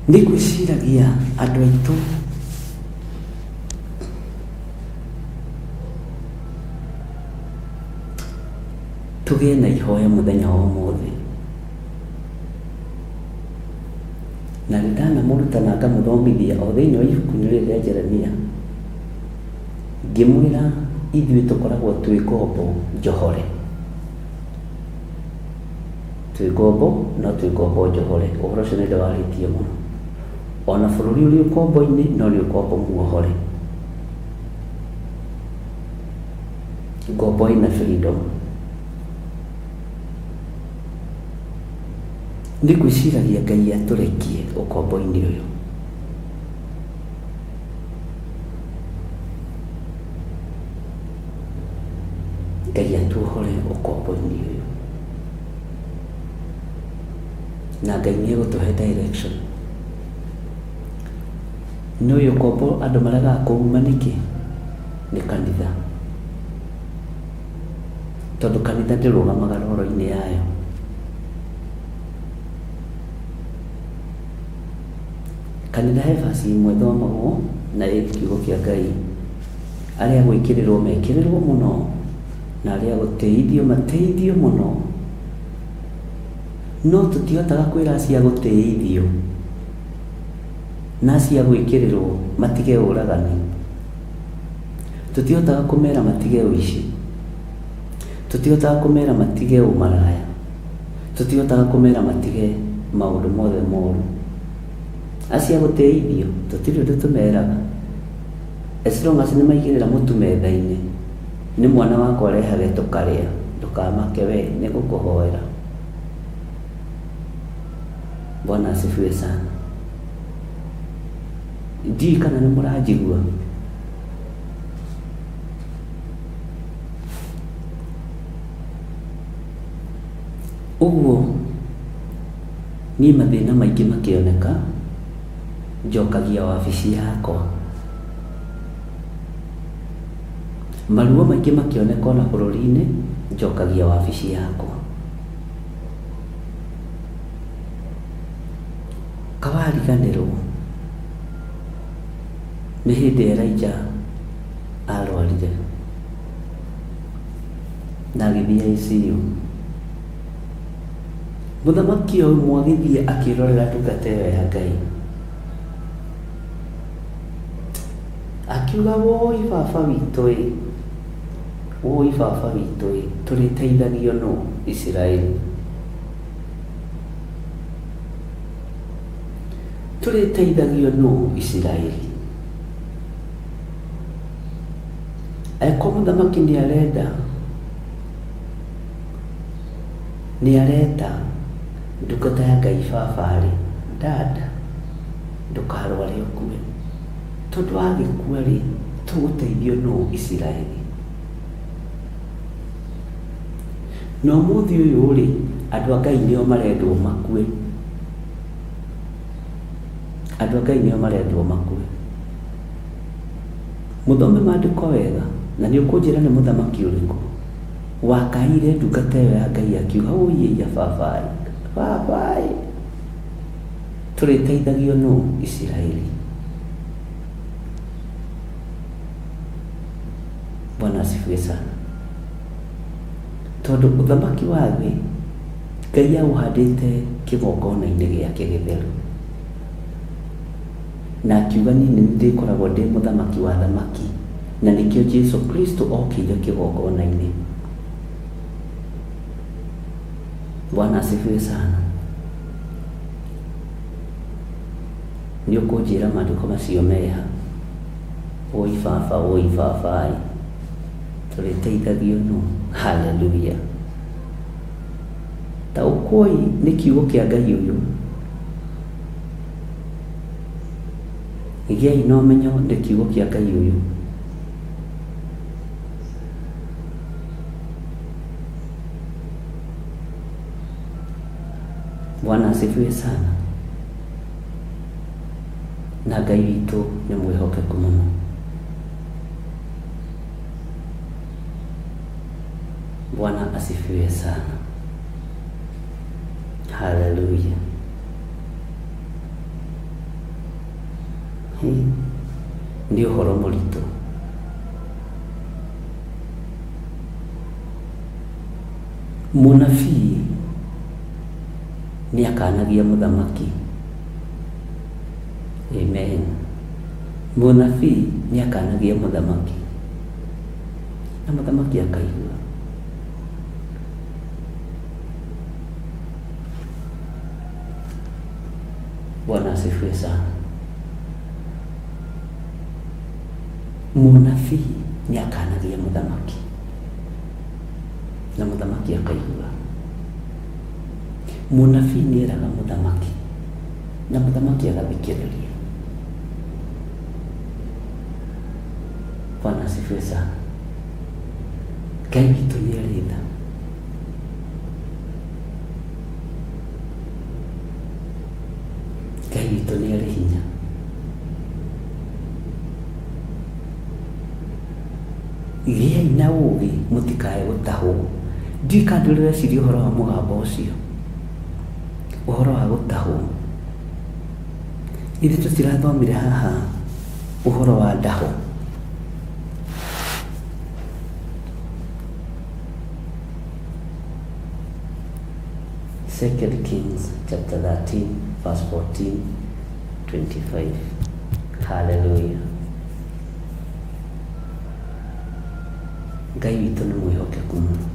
Nĩ ngwĩciragia andũ aitũ tũgĩe na ihoya mũthenya wa ũmũthĩ. Na nĩ ndanamũruta na ngamũthomithia o thĩinĩ wa ibuku-inĩ rĩrĩ rĩa Jeremia, ngĩmwĩra ithuĩ tũkoragwo twĩ ngombo njohore. Twĩ ngombo, no twĩ ngombo njohore. Ũhoro ũcio nĩ ndĩwarĩtie mũno. Ona bũrũri ũrĩ ũkombo-inĩ, no nĩ ũkombo muohore. Ngombo ĩna freedom. Nĩ ngwĩciragia Ngai atũrekie ũkombo-inĩ ũyũ. Ngai atuohore ũkombo-inĩ ũyũ. Na Ngai nĩ egũtũhe direction. Nĩ ũĩ ũkombo andũ maregaga kũuma nĩkĩ? Nĩ kanitha. Tondũ kanitha ndĩrũgamaga roro-inĩ yayo. Kanitha he verse ĩmwe ĩthomagwo na ĩ kiugo kĩa Ngai. Arĩa a gwĩkĩrĩrwo mekĩrĩrwo mũno, na arĩa a gũtĩithio matĩithio mũno. No tũtihotaga kwĩra acio a gũtĩithio na acio a gwĩkĩrĩrwo matige ũragani. Tũtihotaga kũmera matige ũici. Tũtihotaga kũmera matige ũmaraya. Tũtihotaga kũmera matige maũndũ mothe moru. Acio a gũtĩithio tũtirĩ ũndũ tũmeraga. As long as nĩ maigĩrĩra mũtu metha-inĩ, nĩ mwana wakwa ũrehage tũkarĩa, ndũkamake we, nĩ ngũkũhoera. Bwana asifiwe sana. Ndiũĩ kana nĩ mũranjigua. Ũguo niĩ mathĩna maingĩ makĩoneka, njokagia wabici yakwa. Maruo maingĩ makĩoneka ona bũrũri-inĩ, njokagia wabici yakwa. Kawariganĩrwo nĩ hĩndĩ Elijah arwarire na agĩthiĩ ICU. Mũthamaki o ũmwe agĩthiĩ akĩrorera ndungata ĩyo ya Ngai. Akiuga woi baba witũ ĩ, woi baba witũ ĩ, tũrĩteithagio nũ Isiraeli? Tũrĩteithagio nũ Isiraeli? Angĩkorwo mũthamaki nĩ arenda, nĩ areta ndungata ya Ngai baba-rĩ, dad, ndũkarware ũkue. Tondũ wagĩkua-rĩ, tũgũteithio nũ Isiraeli? Na ũmũthĩ ũyũ-rĩ, andũ a Ngai nĩo marendwo makue. Andũ a Ngai nĩo marendwo makue. Mũthome maandĩko wega, na nĩ ũkũnjĩra nĩ mũthamaki ũrĩkũ wakaĩire ndungata ĩyo ya Ngai akiuga, ũi ĩiya baba-ĩ, baba-ĩ, tũrĩteithagio nũ Isiraeli? Bwana asifiwe sana. Tondũ ũthamaki wa thĩ Ngai aũhandĩte kĩgongona-inĩ gĩake gĩtheru. Na akiuga niĩ nĩ ndĩkoragwo ndĩ mũthamaki wa thamaki, na nĩkĩo Jesu Kristo okĩire kĩgongona-inĩ. Bwana asifiwe sana. Nĩ ũkũnjĩra maandĩko macio meha? Oi baba, oi baba, ĩ tũrĩteithagio nũ? Haleluya. Taũkũoi nĩ kiugo kĩa Ngai ũyũ. Gĩai na ũmenyo nĩ kiugo kĩa Ngai ũyũ. Bwana asifiwe sana. Na Ngai witũ nĩ mwĩhokeku mũno. Bwana asifiwe sana. Haleluya. Hey, nĩ ũhoro mũritũ. Mũnabii nĩ akanagia mũthamaki. Amen. Mũnabii nĩ akanagia mũthamaki na mũthamaki akaigua. Bwana asifiwe sana. Mũnabii nĩ akanagia mũthamaki na mũthamaki akaigua. Mũnabii nĩ eraga mũthamaki na mũthamaki agathikĩrĩria. Bwana asifiwe sana. Ngai witũ nĩ arĩ tha. Ngai witũ nĩ arĩ hinya. Gĩai na ũũgĩ mũtikae gũtahwo. Ndiũĩ kana ndũrĩ weciria ũhoro wa mũgambo ũcio, ũhoro wa gũtahwo. Ithuĩ tũtirathomire haha ũhoro wa ndaho. Second Kings chapter 13 verse 14 25. Hallelujah. Ngai witũ nĩ mwĩhokeku mũno.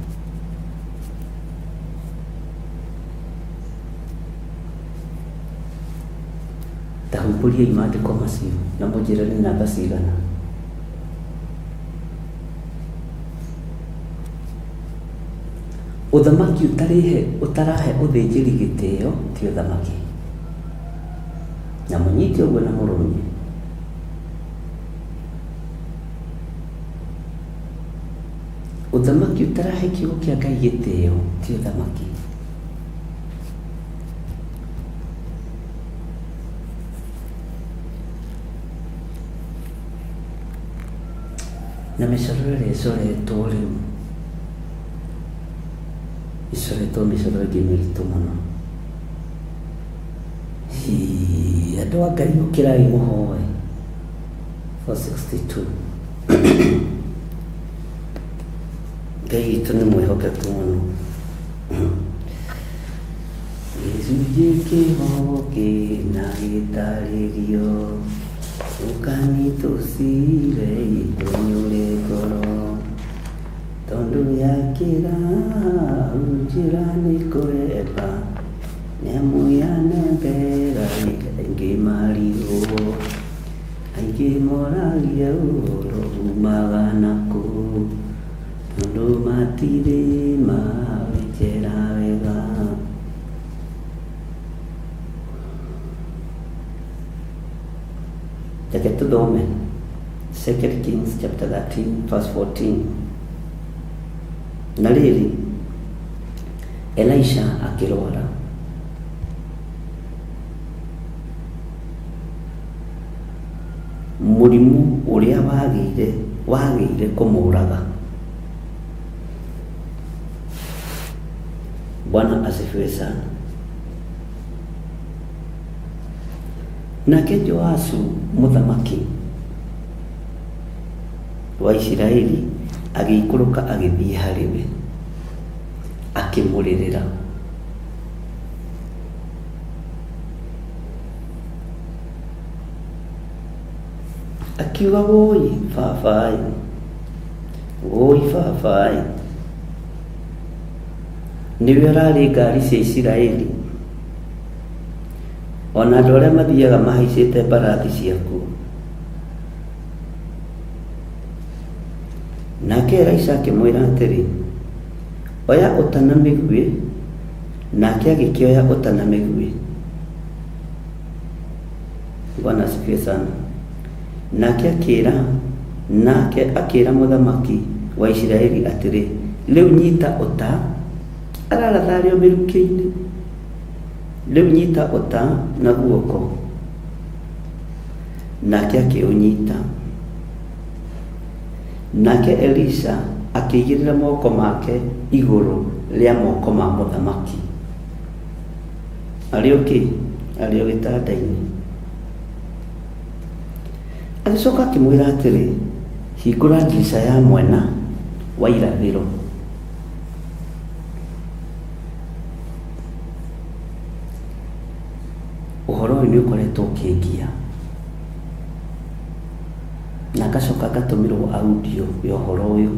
Ta humbũriai maandĩko macio na mũnjĩre nĩ namba cigana. Ũthamaki ũtarĩhe ũtarahe ũthĩnjĩri gĩtĩo ti ũthamaki. Na mũnyite ũguo na mũrũmie. Ũthamaki ũtarahe kiugo kĩa Ngai gĩtĩo ti ũthamaki. Na mĩcoro ĩrĩa ĩcoretwo rĩu, ĩcoretwo mĩcoro ĩngĩ mĩritũ mũno. Hii, andũ a Ngai ũkĩrai mũhoe. 462. Ngai witũ nĩ mwĩhokeku mũno. Gĩcunjĩ kĩho kĩna gĩtarĩrio, ũkani tũcire itũnyũre ngoro, tondũ yakĩra hau njĩra nĩ kũhemba, nyamũ yanembera aingĩ marigwo, aingĩ moragia ũhoro umaga nakũ, tondũ matirĩ mawĩnjera wega. Reke tũthome 2 Kings chapter 13 verse 14. Na rĩrĩ, Elisha akĩrwara. Mũrimũ ũrĩa wagĩire wagĩire kũmũraga. Bwana asifiwe sana. Nake Joasu mũthamaki wa Isiraeli agĩikũrũka agĩthiĩ harĩ we, akĩmũrĩrĩra. Akiuga woi baba-ĩ, woi baba-ĩ, nĩwe ũrarĩ ngari cia Isiraeli, ona andũ arĩa mathiaga mahaicĩte mbarathi ciaku. Nake Elisha akĩmwĩra atĩrĩ, Oya ũta na mĩguĩ, nake agĩkĩoya ũta na mĩguĩ. Bwana asifiwe sana. Nake akĩra nake akĩra mũthamaki wa Isiraeli atĩrĩ, rĩu nyita ũta, araratha arĩ o mĩrukĩ-inĩ, rĩu nyita ũta na guoko. Nake akĩũnyita. Nake Elisha akĩigĩrĩra moko make igũrũ rĩa moko ma mũthamaki. Arĩ o kĩ? Arĩ o gĩtanda-inĩ. Agĩcoka akĩmwĩra atĩrĩ, hingũra ndirica ya mwena wa irathĩro. Ũhoro ũyũ nĩ ũkoretwo ũkĩngia na ngacoka ngatũmĩrwo audio ya ũhoro ũyũ,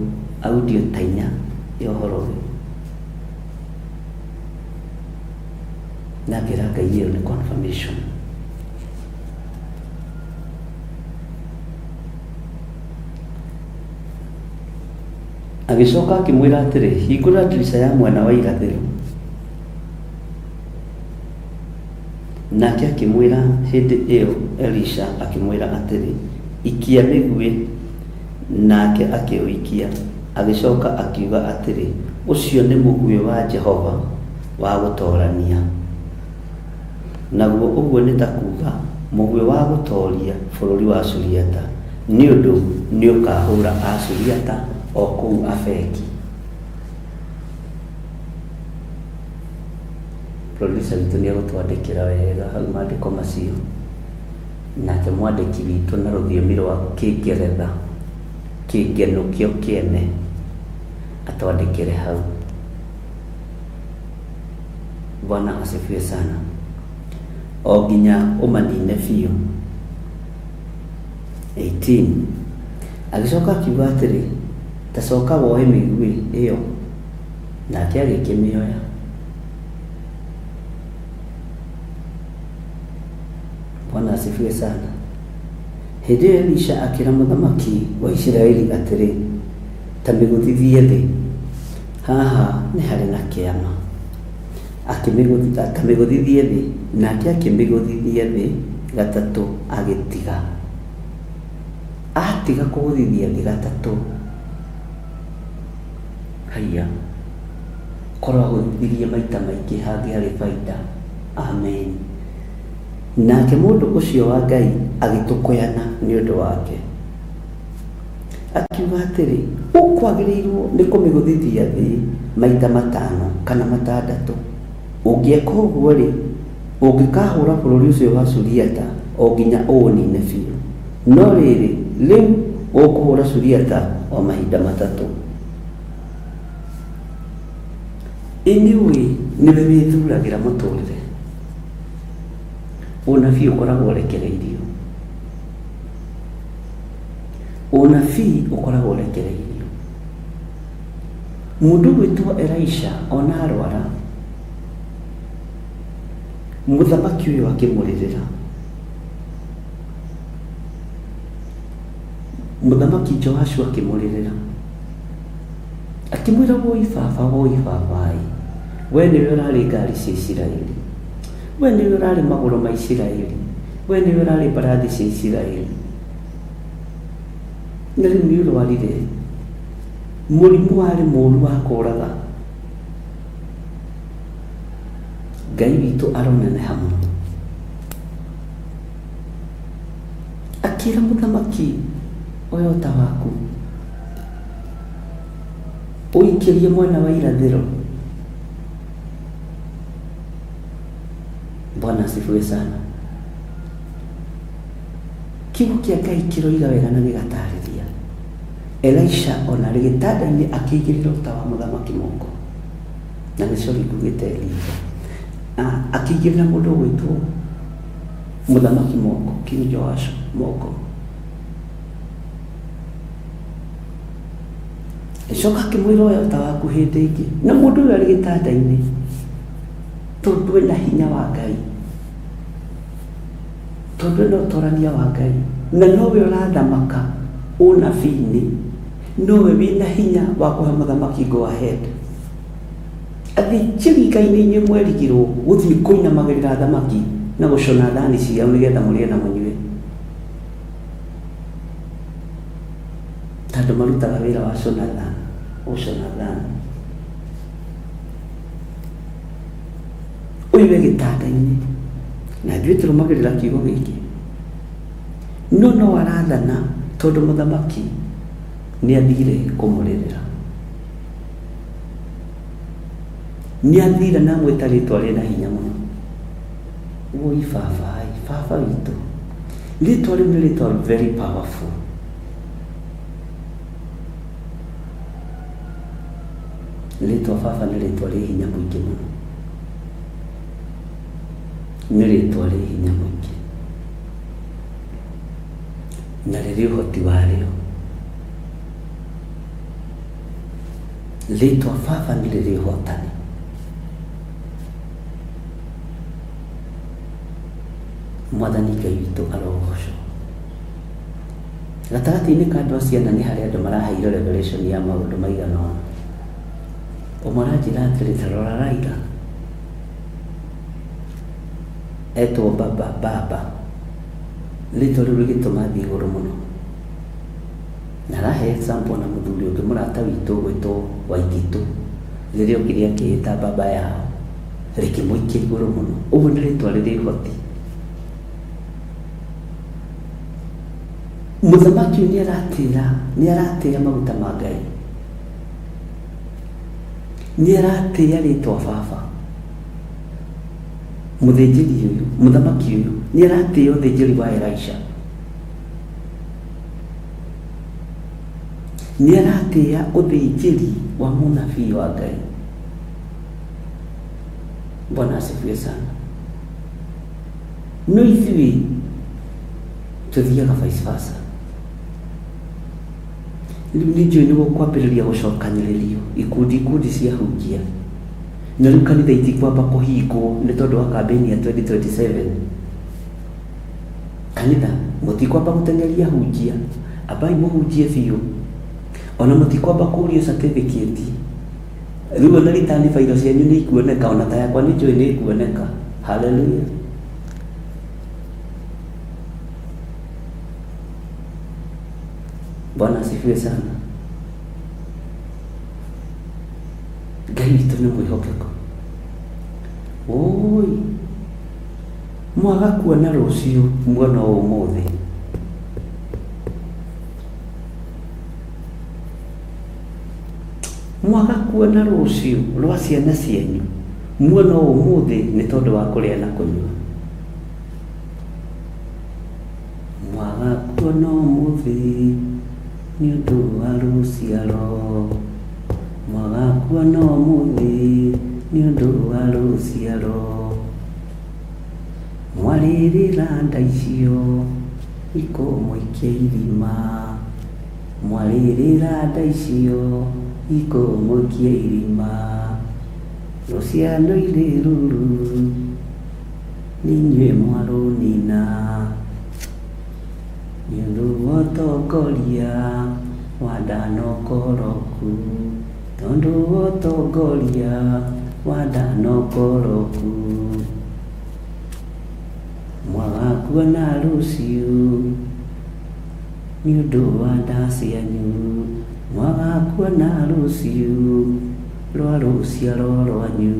audio ta inya ya ũhoro ũyũ. Na ngera Ngai ĩyo nĩ confirmation. Agĩcoka akĩmwĩra atĩrĩ, hingũra ndirica ya mwena wa irathĩro. Nake akĩmwĩra hĩndĩ ĩyo Elisha akĩmwĩra atĩrĩ, Ikia mĩguĩ. Nake akĩũikia. Agĩcoka akiuga atĩrĩ, Ũcio nĩ mũguĩ wa Jehova wa gũtoorania. Naguo ũguo nĩ ta kuuga mũguĩ wa gũtooria bũrũri wa Suriata, nĩ ũndũ nĩũkahũra Asuriata o kũu Afeki. Producer witũ nĩ egũtwandĩkĩra wega hau maandĩko macio, nake mwandĩki witũ na rũthiomi rwa Kĩngeretha, kĩngenũ kĩo kĩene, atwandĩkĩre hau. Bwana asifiwe sana. O nginya ũmanine biũ. 18 Agĩcoka akiuga atĩrĩ, Ta coka woe mĩguĩ ĩyo. Nake agĩkĩmĩoya. Bwana asifiwe sana. Hĩndĩ ĩyo Elisha akĩra mũthamaki wa Isiraeli atĩrĩ, Ta mĩgũthithie thĩ, haha nĩ harĩ na kĩama. Ta mĩgũthithie thĩ, nake akĩmĩgũthithia thĩ gatatũ agĩtiga. Atiga kũgũthithia thĩ gatatũ, haiya, korwo agũthithirie maita maingĩ hangĩarĩ baida. Amen. Nake mũndũ ũcio wa Ngai agĩtũkũyana nĩ ũndũ wake. Akiuga atĩrĩ, ũkwagĩrĩirwo nĩ kũmĩgũthithia thĩ maita matano kana matandatũ. Ũngĩeka ũguo-rĩ, ũngĩkahũra bũrũri ũcio wa Suriata o nginya ũũnine biũ. No rĩrĩ, rĩu ũkũhũra Suriata o mahinda matatũ. Ĩ nĩũĩ nĩwe wĩthuragĩra mũtũrĩre? Ũnabii ũkoragwo ũrekereirio. Ũnabii ũkoragwo ũrekereirio. Mũndũ ũgwĩtwo Elisha ona arwara, mũthamaki ũyũ akĩmũrĩrĩra. Mũthamaki Joashu akĩmũrĩrĩra. Akĩmwĩra woi baba, woi baba ĩ, we nĩwe ũrarĩ ngari cia Isiraeli, we nĩwe ũrarĩ magũrũ ma Isiraeli, we nĩwe ũrarĩ mbarathi cia Isiraeli. Na rĩu nĩ ũrwarire mũrimũ warĩ mũru wa kũraga. Ngai witũ aroneneha mũno. Akĩra mũthamaki, oya ũta waku ũikĩrie mwena wa irathĩro. Bwana asifiwe sana. Kiugo kĩa Ngai kĩroiga wega na gĩgatarĩria. Elisha ona arĩ gĩtanda-inĩ akĩigĩrĩra ũta wa mũthamaki moko. Na nĩ sorry ngugĩte Elija. Akĩigĩrĩra mũndũ ũgwĩtwo mũthamaki moko, King Joash moko. Agĩcoka akĩmwĩra oya ũta waku hĩndĩ ĩngĩ. Na mũndũ ũyũ arĩ gĩtanda-inĩ tondũ ena hinya wa Ngai, tondũ ena ũtorania wa Ngai, na nowe ũrathamaka ũnabii-inĩ, nowe wĩna hinya wa kũhe mũthamaki go ahead. Athĩnjĩri Ngai nĩ inyuĩ mwerigirwo gũthiĩ kũinamagĩrĩra athamaki na gũcũna thani ciao nĩgetha mũrĩe na mũnyue, tondũ marutaga wĩra wa cũna thani, gũcũna thani. Ũyũ e gĩtanda-inĩ na ithuĩ tũrũmagĩrĩra kiugo gĩkĩ, no no arathana tondũ mũthamaki nĩ athire kũmũrĩrĩra. Nĩ athire na amwĩta rĩtwa rĩna hinya mũno. Woi baba, baba witũ. Rĩtwa rĩu nĩ rĩtwa very powerful. Rĩtwa baba nĩ rĩtwa rĩ hinya mũingĩ mũno. Nĩ rĩtwa rĩ hinya mũingĩ. Na rĩrĩ ũhoti warĩo. Rĩtwa baba nĩ rĩrĩ ũhotani. Mwathani Ngai witũ arogocwo. Gatagatĩ-inĩ ka andũ acio ana nĩ harĩ andũ maraheirwo revelation ya maũndũ maigana ũna. Ũmwe aranjĩra atĩrĩ, ta rora Raila, etwo baba baba, rĩtwa rĩu rĩgĩtũma thiĩ igũrũ mũno. Na arahe example na mũthuri ũngĩ mũrata witũ ũgwĩtwo Waititũ, rĩrĩa okire akĩĩta baba yao, rĩkĩmũikia igũrũ mũno. Ũguo nĩ rĩtwa rĩrĩ ũhoti. Mũthamaki ũyũ nĩ aratĩra, nĩ aratĩĩa maguta ma Ngai. Nĩ aratĩĩa rĩtwa baba. Mũthĩnjĩri ũyũ, mũthamaki ũyũ, nĩ aratĩĩa ũthĩnjĩri wa Elisha. Nĩ aratĩĩa ũthĩnjĩri wa mũnabii wa Ngai. Bwana asifiwe sana. No ithuĩ tũthiaga vice versa. Rĩu nĩ njũĩ nĩ gũkwambĩrĩria gũcokanĩrĩrio ikundi ikundi cia hunjia. Na rĩu kanitha itikwamba kũhingwo nĩ tondũ wa kambĩini ya 2027. Kanitha mũtikwamba gũteng'eria hunjia, ambai mũhunjie biũ. Ona mũtikwamba kũrio certificate. Rĩu ona return file cianyu nĩ ikuoneka, ona ta yakwa nĩ njũĩ nĩ ikuoneka. Hallelujah. Bwana asifiwe sana. Ngai witũ nĩ mwĩhokeku. Oi, mwaga kuona rũciũ muona o ũmũthĩ. Mwaga kuona rũciũ rwa ciana cianyu muona o ũmũthĩ nĩ tondũ wa kũrĩa na kũnyua. Mwaga kuona ũmũthĩ nĩ ũndũ wa rũciaro. Mwaga kuona ũmũthĩ nĩ ũndũ wa rũciaro. Mwarĩrĩra nda icio ikũmũikia irima. Mwarĩrĩra nda icio ikũmũikia irima. Rũciaro irĩ ruru nĩ inyuĩ mwarũnina. Nĩ ũndũ wa ũtongoria wa nda na ũkoroku. Tondũ wa ũtongoria wa nda na ũkoroku. Mwaga kuona rũciũ nĩ ũndũ wa nda cianyu. Mwaga kuona rũciũ rwa rũciaro rwanyu.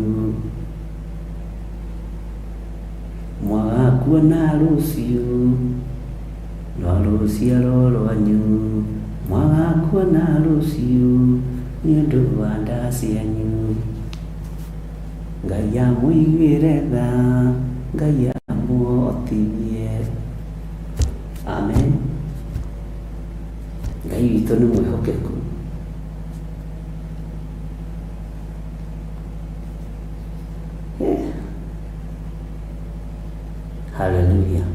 Mwaga kuona rũciũ rwa rũciaro rwanyu. Mwaga kuona rũciũ nĩ ũndũ wa nda cianyu. Ngai amũiguĩre tha, Ngai amũhotithie. Amen. Ngai witũ nĩ mwĩhokeku. Hallelujah.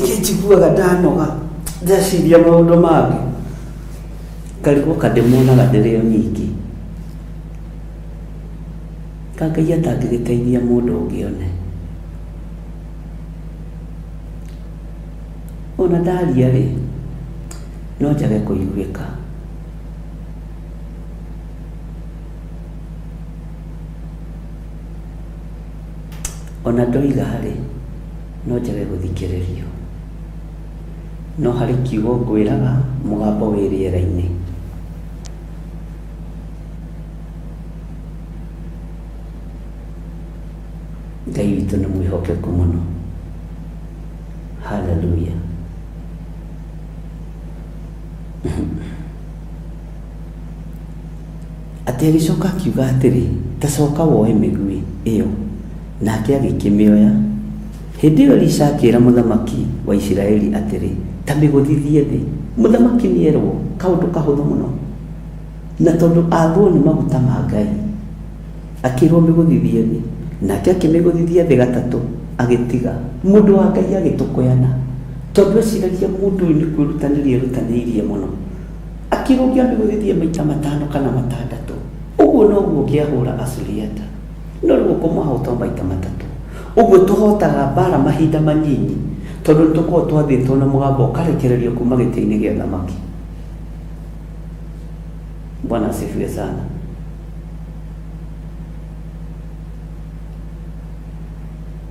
Nĩkĩ njiguaga ndanoga ndeciria maũndũ mangĩ ngarigwo ka ndĩmonaga ndĩrĩ o nyingĩ ka Ngai atangĩgĩteithia mũndũ ũngĩ one. Ona ndaria rĩ, no njage kũiguĩka. Ona ndoiga rĩ, no njage gũthikĩrĩrio. No harĩ kiugo ngwĩraga mũgambo wĩ rĩera-inĩ. Ngai witũ nĩ mwĩhokeku mũno. Hallelujah. Atĩ agĩcoka akiuga atĩrĩ, ta coka woe mĩguĩ ĩyo. Nake agĩkĩmĩoya. Hĩndĩ ĩyo Elisha akĩĩra mũthamaki wa Isiraeli atĩrĩ, Ta mĩgũthithie thĩ. Mũthamaki nĩerwo kaũndũ kahũthũ mũno. Na tondũ athwo nĩ maguta ma Ngai, akĩĩrwo mĩgũthithie thĩ. Nake akĩmĩgũthithia thĩ gatatũ, agĩtiga. Mũndũ wa Ngai agĩtũkũyana, tondũ eciragia mũndũ ũyũ nĩ kwĩrutanĩria erutanĩirie mũno. Akĩrwo ũngĩamĩgũthithia maita matano kana matandatũ, ũguo noguo ũngĩahũra Asuriata. No rĩu ũkũmahota o maita matatũ. Ũguo tũhotaga mbara mahinda manyinyi, tondũ nĩ tũkoragwo twathĩtwo na mũgambo ũkarekererio kuma gĩtĩ-inĩ gĩa ũthamaki. Bwana asifiwe sana.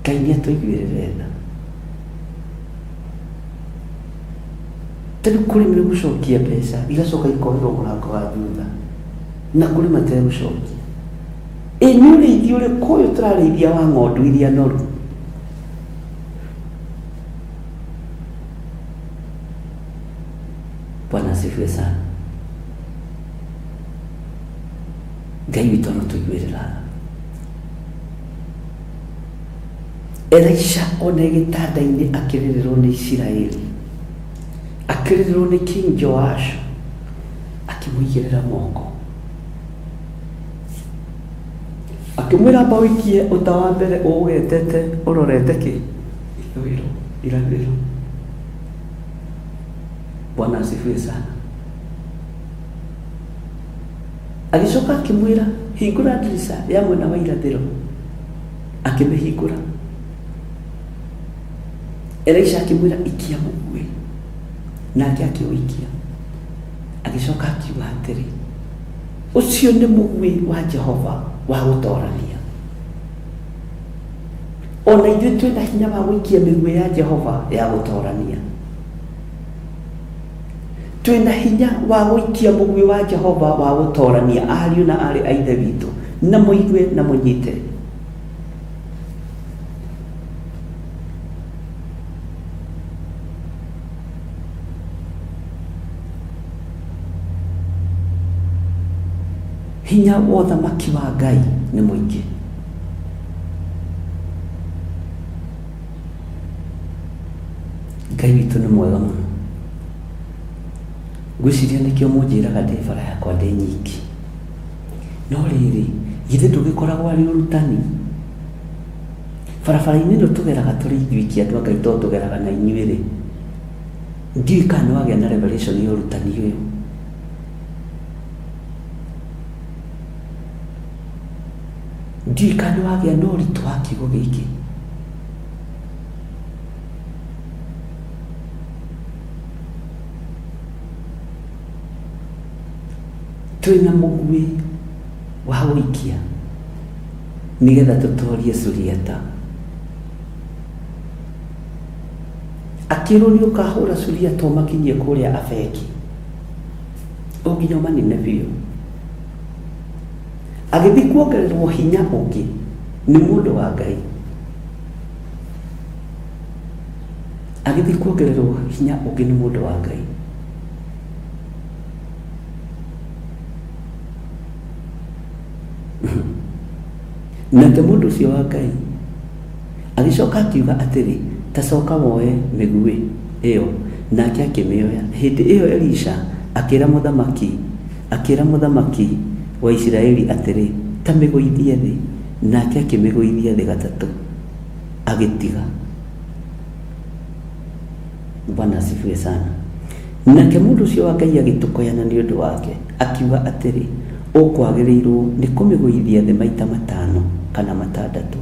Ngai nĩ atũiguĩrĩre tha. Ta rĩu kũrĩ megũcokia mbeca igacoka ikoerwo mũrango wa thutha na kũrĩ mategũcokia. Ĩ nĩ ũrĩithi ũrĩkũ ũyũ tũrarĩithia wa ng'ondu iria noru? Bwana asifiwe sana. Ngai witũ arotũiguĩrĩra tha. Elisha ona e gĩtanda-inĩ akĩrĩrĩrwo nĩ Isiraeli, akĩrĩrĩrwo nĩ King Joashu, akĩmũigĩrĩra moko. Akĩmwĩra amba ũikie ũta wa mbere ũũgetete ũrorete kĩ? Ithũĩro, irathĩro. Bwana asifiwe sana. Agĩcoka akĩmwĩra hingũra ndirica ya mwena wa irathĩro. Akĩmĩhingũra. Elisha akĩmwĩra ikia mũguĩ. Nake akĩũikia. Agĩcoka akiuga atĩrĩ, ũcio nĩ mũguĩ wa Jehova wa gũtorania. Ona ithuĩ twĩna hinya wa gũikia mĩguĩ ya Jehova ya gũtorania. Twĩna hinya wa gũikia mũguĩ wa Jehova wa gũtorania ariũ na aarĩ a Ithe witũ, na mũigue na mũnyite. Hinya wa ũthamaki wa Ngai nĩ mũingĩ. Ngai witũ nĩ mwega mũno. Ngwĩciria nĩkĩo mũnjĩraga ndĩ bara yakwa ndĩ nyiki. No rĩrĩ, githĩ ndũgĩkoragwo arĩ ũrutani? Barabara-inĩ ĩno tũgeraga tũrĩ ithuiki andũ a Ngai tondũ tũgeraga na inyuĩ-rĩ, ndiũĩ kana nĩ wagĩa na revelation ya ũrutani ũyũ. Ndiũĩ kana nĩ wagĩa na ũritũ wa kiugo gĩkĩ. Twĩna mũguĩ wa gũikia nĩgetha tũtorie Suriata. Akĩrwo nĩ ũkahũra Suriata ũmakinyie kũrĩa Afeki, o nginya ũmanine biũ. Agĩthiĩ kuongererwo hinya ũngĩ nĩ mũndũ wa Ngai. Agĩthiĩ kuongererwo hinya ũngĩ nĩ mũndũ wa Ngai. Nake mũndũ ũcio wa Ngai agĩcoka akiuga atĩrĩ, ta coka woe mĩguĩ ĩyo. Nake akĩmĩoya. Hĩndĩ ĩyo Elisha akĩra mũthamaki akĩra mũthamaki wa Isiraeli atĩrĩ, ta mĩgũithie thĩ. Nake akĩmĩgũithia thĩ gatatũ, agĩtiga. Bwana asifiwe sana. Nake mũndũ ũcio wa Ngai agĩtũkoyana nĩ ũndũ wake, akiuga atĩrĩ, ũkwagĩrĩirwo nĩ kũmĩgũithia thĩ maita matano kana matandatũ.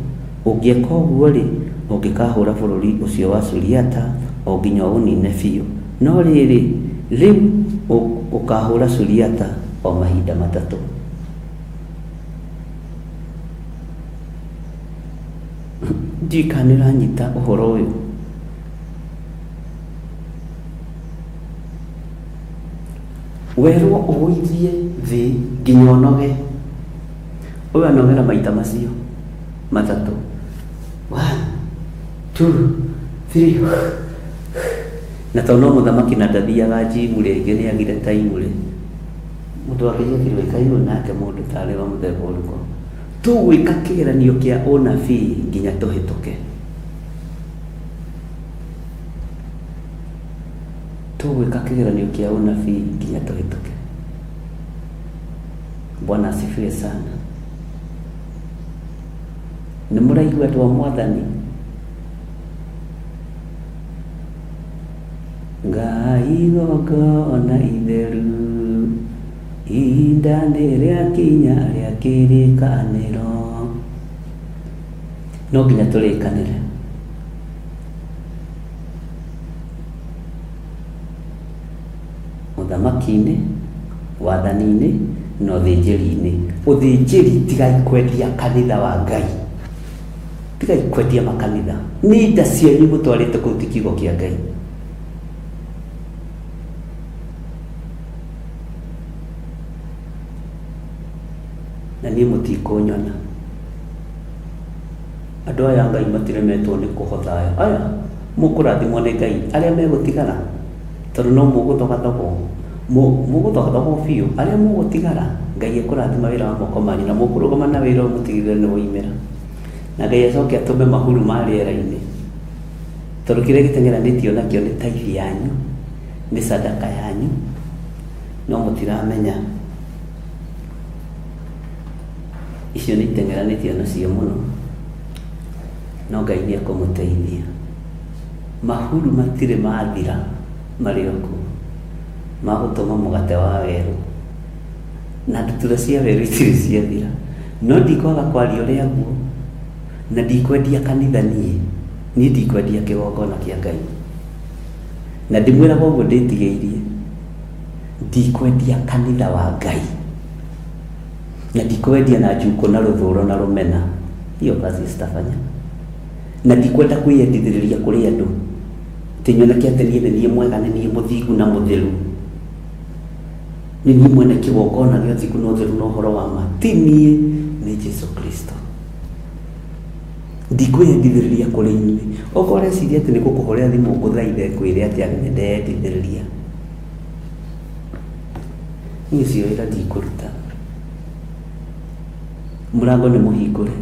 Ũngĩeka ũguo-rĩ, ũngĩkahũra bũrũri ũcio wa Suriata o nginya ũũniine biũ. No rĩrĩ, rĩu ũkaahũra Suriata o mahinda matatũ. Ndiũĩ kana nĩ ũranyita ũhoro ũyũ. Werwo ũgũithie thĩ nginya ũnoge. Ũyũ anogera maita macio matatũ. One, two, three. Na tondũ no mũthamaki na ndathiaga njimu rĩngĩ nĩ agire taimu rĩ, mũndũ angĩnjĩkĩrwo ĩka ũyũ nake mũndũ tarĩ wa mũthemba ũrĩkũ. Tũgwĩka kĩgeranio kĩa ũnabii nginya tũhĩtũke. Tũgwĩka kĩgeranio kĩa ũnabii nginya tũhĩtũke. Bwana asifiwe sana. Nĩ mũraigua andũ a Mwathani? Ngai igongona itheru, ihinda nĩ rĩakinya rĩa kĩrĩkanĩro. No nginya tũrĩkanĩre. Ũthamaki-inĩ, wathani-inĩ na ũthĩnjĩri-inĩ. Ũthĩnjĩri tigai kwendia kanitha wa Ngai. Tigai kwendia makanitha. Nĩ inda cianyu mũtwarĩte kũu ti kiugo kĩa Ngai. Na niĩ mũtikũnyona. Andũ aya a Ngai matiremetwo nĩ kũhotha aya. Aya mũkũrathimwo nĩ Ngai arĩa megũtigara tondũ no mũgũthogathogwo. Mũgũthogathogwo biũ. Arĩa mũgũtigara Ngai ekũrathima wĩra wa moko manyu na mũkũrũgama na wĩra ũyũ mũtigĩrĩre nĩ waumĩra. Na Ngai acoke atũme mahuru ma rĩera-inĩ. Tondũ kĩrĩa gĩteng'eranĩtio nakĩo nĩ tithe yanyu, nĩ sadaka yanyu, no mũtiramenya. Icio nĩ iteng'eranĩtio nacio mũno, no Ngai nĩ ekũmũteithia. Mahuru matirĩ mathira marĩ o kuo, ma gũtũma mũgate wa werũ, na ndutura cia werũ itirĩ ciathira. No ndikwaga kwaria ũrĩa guo, na ndikwendia kanitha niĩ, niĩ ndikwendia kĩgongona kĩa Ngai. Na ndĩmwĩraga ũguo ndĩtigĩirie, ndikwendia kanitha wa Ngai. Na ndikwendia na njukũ na rũthũro na rũmena, hiyo kazi sitafanya. Na ndikwenda kwĩyendithĩrĩria kũrĩ andũ, atĩ nyoneke atĩ niĩ nĩ niĩ mwega, nĩ niĩ mũthingu na mũtheru, nĩ niĩ mwene kĩgongona gĩa ũthingu na ũtheru na ũhoro wa ma. Ti niĩ, nĩ Jesu Kristo. Ndikwĩyendithĩrĩria kũrĩ inyuĩ. Okorwo ũreciria atĩ nĩ gũkũhũrĩra thimũ ngũthaithe ngwĩre atĩ nĩ ndeyendithĩrĩria, Niĩ ũcio wĩra ndikũruta. Mũrango nĩ mũhingũre.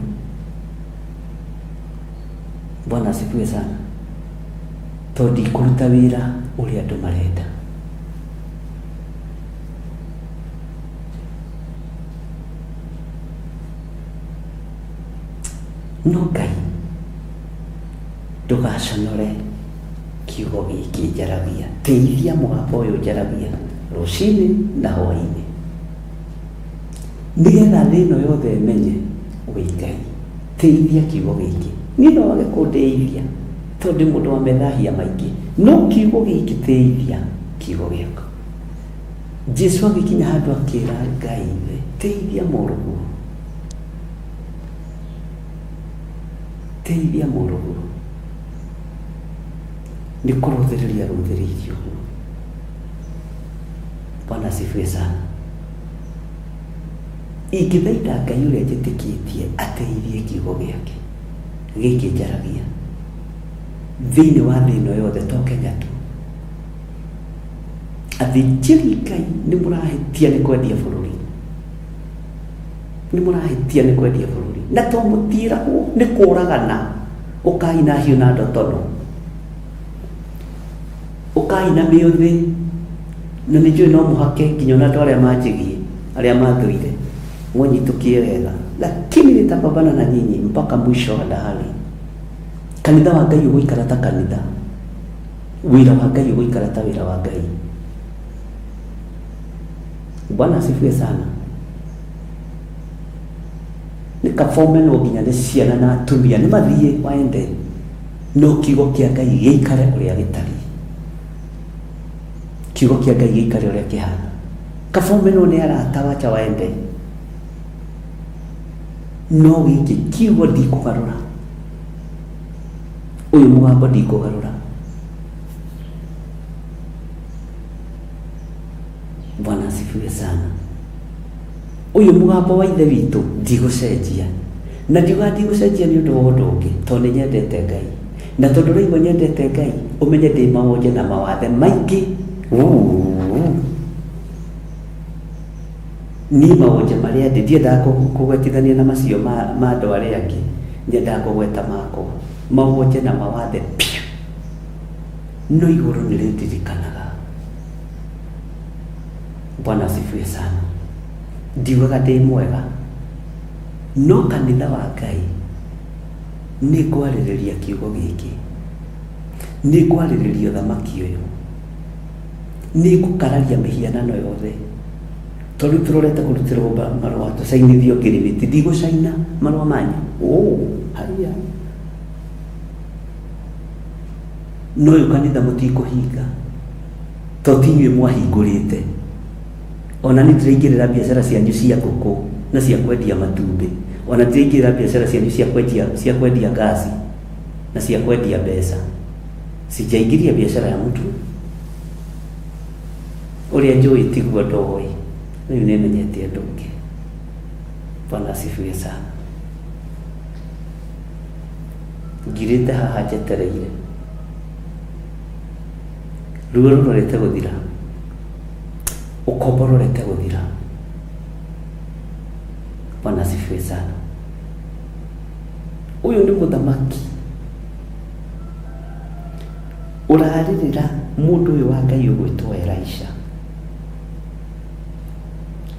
Bwana asifiwe sana. Tondũ ndikũruta wĩra ũrĩa andũ marenda. No Ngai ndũgaconore kiugo gĩkĩ njaragia, tĩithia mũgambo ũyũ njaragia rũcinĩ na hwaĩ-inĩ, nĩgetha thĩ ĩno yothe ĩmenye wĩ Ngai. Tĩithia kiugo gĩkĩ. Niĩ no wage kũndĩithia tondũ ndĩ mũndũ wa methahia maingĩ, no kiugo gĩkĩ tĩithia kiugo gĩaku. Jesu agĩkinya handũ akĩra Ngai ithe, tĩithia mũrũguo. Teithia mũrũguo. Nĩ kũrũthĩrĩria arũthĩrĩirie ũguo. Bwana asifiwe sana. Ingĩthaitha Ngai ũrĩa njĩtĩkĩtie ateithie kiugo gĩake gĩkĩ njaragia thĩinĩ wa thĩ ĩno yothe to Kenya tu. Athĩnjĩri Ngai nĩ mũrahĩtia nĩ kwendia bũrũri. Nĩ mũrahĩtia nĩ kwendia bũrũri. Na to mũtiĩragwo nĩ kũragana. Ũkai na hiũ na ndotono. Ũkai na mĩũthĩ. Na nĩ njũĩ no mũhake nginya ona andũ arĩa manjĩgiĩ, arĩa mathũire, mũnyitũkie wega. Lakini nitapambana na nyinyi mpaka mwisho wa dahari. Kanitha wa Ngai ũgũikara ta kanitha. Wĩra wa Ngai ũgũikara ta wĩra wa Ngai. Bwana asifiwe sana. Nĩ kaba ũmenwo nginya nĩ ciana na atumia nĩ mathiĩ waende, no kiugo kĩa Ngai gĩikare ũrĩa gĩtariĩ. Kiugo kĩa Ngai gĩikare ũrĩa kĩhana. Kaba ũmenwo nĩ arata wacha waende, no gĩkĩ kiugo ndikũgarũra. Ũyũ mũgambo ndikũgarũra. Bwana asifiwe sana. Ũyũ mũgambo wa Ithe witũ ndigũcenjia. Na ndiugaga ndigũcenjia nĩ ũndũ wa ũndũ ũngĩ, tondũ nĩ nyendete Ngai. Na tondũ ũraigua nyendete Ngai, ũmenye ndĩ mawonje na mawathe maingĩ. Niĩ mawonje marĩa ndĩ, ndiendaga kũgwetithania na macio ma andũ arĩa angĩ, nyendaga kũgweta makwa. Mawonje na mawathe piũ. No igũrũ nĩ rĩndirikanaga. Bwana asifiwe sana. Ndiugaga ndĩ mwega, no kanitha wa Ngai nĩ ngwarĩrĩria kiugo gĩkĩ, nĩ ngwarĩrĩria ũthamaki ũyũ, nĩ ngũkararia mĩhianano yothe. Tondũ rĩu tũrorete kũrutĩrwo marũa tũcainithio ngirimiti, ndigũcaina marũa manyu. Oh, haiya. No ũyũ kanitha mũtikũhinga, to ti inyuĩ mwahingũrĩte. Ona niĩ ndiraingĩrĩra biacara cianyu cia ngũkũ na cia kwendia matumbĩ. Ona ndiraingĩrĩra biacara cianyu cia kwendia ngasi na cia kwendia mbeca. Sijaingiria biacara ya mtu. Ũrĩa njũĩ tiguo ndoĩ. Rĩu nĩmenyete ũndũ ũngĩ. Bwana asifiwe sana. Ngirĩte haha njetereire. Ruo rũrorete gũthira. Ũkombo ũrorete gũthira. Bwana asifiwe sana. Ũyũ nĩ mũthamaki ũrarĩrĩra mũndũ ũyũ wa Ngai ũgwĩtwo Elisha.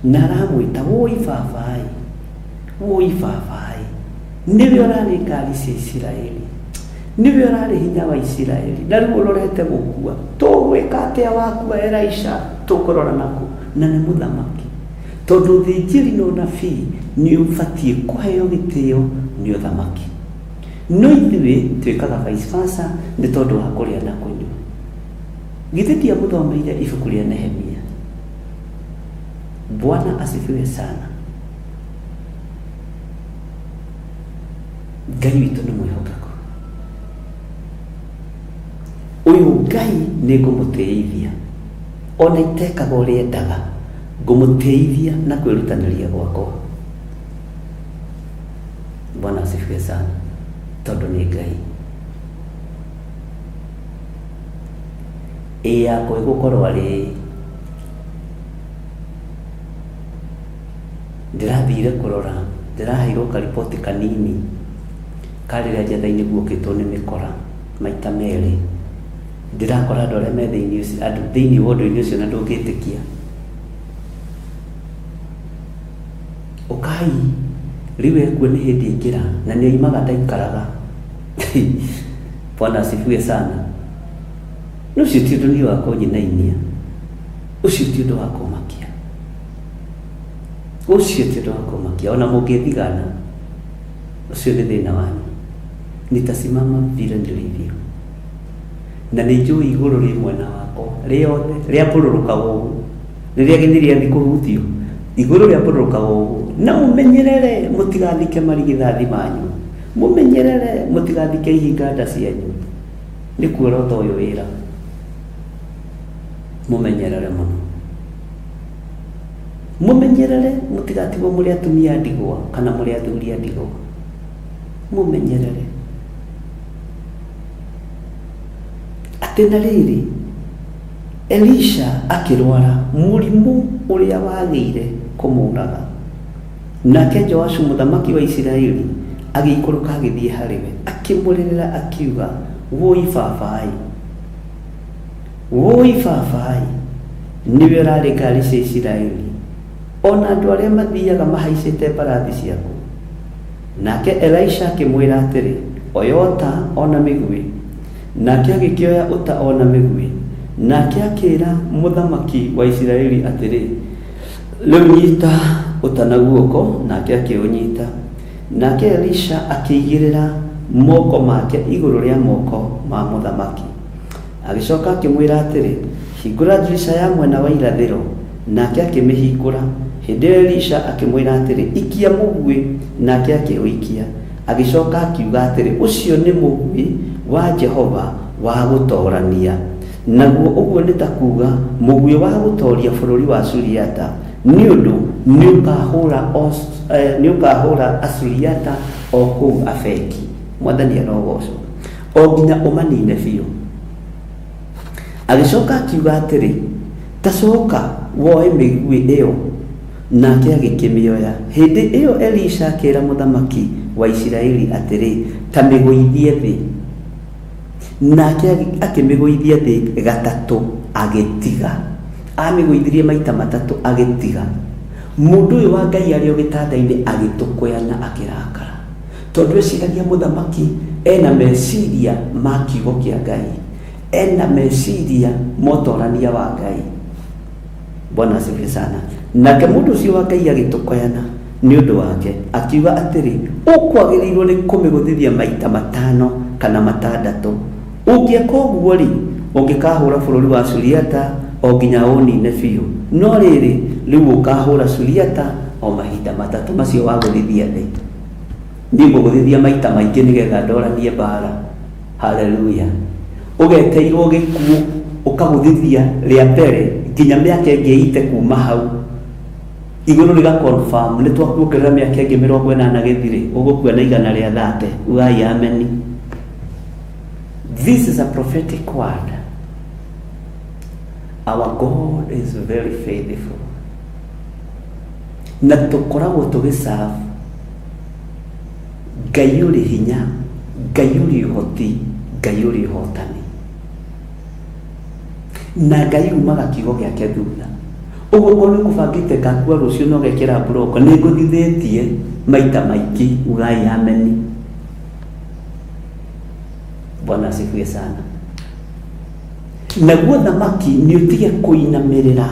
Na aramwĩta wũi baba-ĩ, wũi baba-ĩ, nĩwe ũrarĩ ngari cia Isiraeli, nĩwe ũrarĩ hinya wa Isiraeli, na rĩu ũrorete gũkua. Tũgwĩka atĩa wakua Elisha? Tũkũrora nakũ? Na nĩ mũthamaki. Tondũ ũthĩnjĩri na ũnabii nĩ ũbatiĩ kũheo gĩtĩo nĩ ũthamaki. No ithuĩ twĩkaga vice versa nĩ tondũ wa kũrĩa na kũnyua. Githĩ ndiamũthomeire ibuku rĩa Nehemia? Bwana asifiwe sana. Ngai witũ nĩ mwĩhokeku. Ũyũ Ngai nĩ ngũmũtĩithia. Ona itekaga ũrĩa endaga, ngũmũtĩithia na kwĩrutanĩria gwakwa. Bwana asifiwe sana. Tondũ nĩ Ngai. Ĩ yakwa ĩgũkorwo arĩ ndĩrathire kũrora, ndĩraheirwo kariboti kanini ka rĩrĩa njetha-inĩ guokĩtwo nĩ mĩkora maita merĩ. Ndĩrakora andũ arĩa me thĩinĩ ũcio, andũ thĩinĩ wa ũndũ-inĩ ũcio na ndũngĩtĩkia. Ũkai, rĩu ekuo nĩ hĩndĩ aingĩra na nĩ oimaga ndaikaraga. Bwana asifiwe sana. No ũcio ti ũndũ niĩ wa kũnyinainia. Ũcio ti ũndũ wa kũmakia. Ũcio ti ũndũ wa kũmakia. Ona mũngĩthigana, ũcio nĩ thĩna wanyu. Nitasimama vile nilivyo. Na nĩ njũĩ igũrũ rĩ mwena wakwa rĩothe rĩambũrũrũkaga ũguo. Rĩrĩa gĩthĩ rĩathiĩ kũhutio, igũrũ rĩambũrũrũkaga ũguo. Na mũmenyerere mũtigathike marigithathi manyu. Mũmenyerere mũtigathike ihinga nda cianyu. Nĩ kuorota ũyũ wĩra. Mũmenyerere mũno. Mũmenyerere mũtigatigwo mũrĩ atumia a ndigwa kana mũrĩ athuri a ndigwa. Mũmenyerere. Atĩ na rĩrĩ, Elisha akĩrwara mũrimũ ũrĩa wagĩire kũmũũraga. Nake Joashu mũthamaki wa Isiraeli agĩikũrũka agĩthiĩ harĩ we, akĩmũrĩrĩra akiuga, Wũi baba-ĩ! Wũi baba-ĩ! Nĩwe ũrarĩ ngaari cia Isiraeli, o na andũ arĩa mathiaga mahaicĩte mbarathi ciaku. Nake Elisha akĩmwĩra atĩrĩ, Oya ũta o na mĩguĩ. Nake agĩkĩoya ũta o na mĩguĩ. Nake akĩĩra mũthamaki wa Isiraeli atĩrĩ, Rĩu nyita ũta na guoko. Nake akĩũnyita. Nake Elisha akĩigĩrĩra moko make igũrũ rĩa moko ma mũthamaki. Agĩcoka akĩmwĩra atĩrĩ, Hingũra ndirica ya mwena wa irathĩro. Nake akĩmĩhingũra. Hĩndĩ ĩyo Elisha akĩmwĩra atĩrĩ, Ikia mũguĩ. Nake akĩũikia. Agĩcoka akiuga atĩrĩ, Ũcio nĩ mũguĩ wa Jehova wa gũtoorania! Naguo ũguo nĩ ta kuuga mũguĩ wa gũtooria bũrũri wa Suriata, nĩ ũndũ nĩũkahũra Asuriata o kũu Afeki. Mwathani arogoocwo, o nginya ũmanine biũ. Agĩcoka akiuga atĩrĩ, Ta coka woe mĩguĩ ĩyo. Nake agĩkĩmĩoya. Hĩndĩ ĩyo Elisha akĩĩra mũthamaki wa Isiraeli atĩrĩ, Ta mĩgũithie thĩ. Nake akĩmĩgũithia thĩ gatatũ, agĩtiga. Amĩgũithirie maita matatũ, agĩtiga. Mũndũ ũyũ wa Ngai arĩ o gĩtanda-inĩ agĩtũkũyana akĩrakara. Tondũ eciragia mũthamaki ena meciria ma kiugo kĩa Ngai. Ena meciria ma ũtorania wa Ngai. Bwana asifiwe sana. Nake mũndũ ũcio wa Ngai agĩtũkoyana nĩ ũndũ wake, akiuga atĩrĩ, ũkwagĩrĩirwo nĩ kũmĩgũthithia maita matano kana matandatũ. Ũngĩeka ũguo-rĩ, ũngĩkahũra bũrũri wa Suriata o nginya ũũnine biũ. No rĩrĩ, rĩu ũkaahũra Suriata o mahinda matatũ macio wagũthithia thĩ. Niĩ ngũgũthithia maita maingĩ nĩgetha ndoranie mbaara. Haleluya. Ũgeteirwo gĩkuũ ũkagũthithia rĩa mbere nginya mĩaka ĩngĩ ĩite kuma hau. Igũrũ rĩga confirm nĩ twakuongerera mĩaka ĩngĩ 80 gĩthirĩ, ũgũkua na igana rĩa thate. Ugai ameni. This is a prophetic word. Our God is very faithful. Na tũkoragwo tũgĩserve Ngai ũrĩ hinya, Ngai ũrĩ ũhoti, Ngai ũrĩ ũhotani. Na Ngai umaga kiugo gĩake thutha. Ũguo korwo nĩ ũkũbangĩte ngakua rũciũ na ũgekĩra mburoko, nĩ ngũthithĩtie maita maingĩ, ugai ameni. Bwana asifiwe sana. Naguo thamaki nĩ ũtige kũinamĩrĩra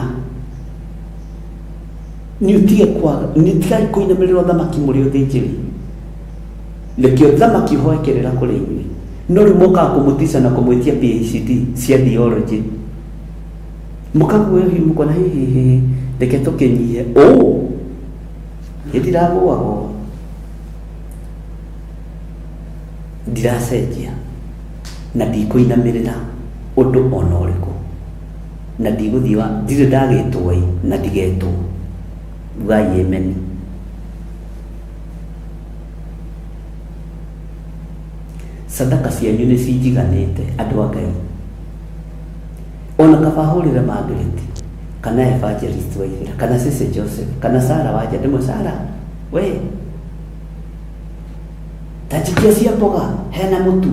nĩ ũtige kwaga nĩ tigai kũinamĩrĩra ũthamaki mũrĩ ũthĩnjĩri reke ũthamaki ũhoe kĩrĩra kũrĩ inyuĩ no rĩu mokaga kũmũtica na kũmwĩtia PhD cia theology mũkaguoyohio mũkona hihihi reke tũkĩnyie ũ nĩ ndiragũagwo ndiracenjia na ndikũinamĩrĩra ũndũ ona ũrĩkũ na ndigũthiĩ wa ndirĩ ndagĩtwo ĩ na ndigetwo. Ugai ameni. Sadaka cianyu nĩ cinjiganĩte andũ a Ngai. Ona kaba hũrĩre Margaret kana Evangelist Waithera kana Cece Joseph kana Sara Wanja ndĩmwe Sara we ta njikia cia mboga hena mũtu.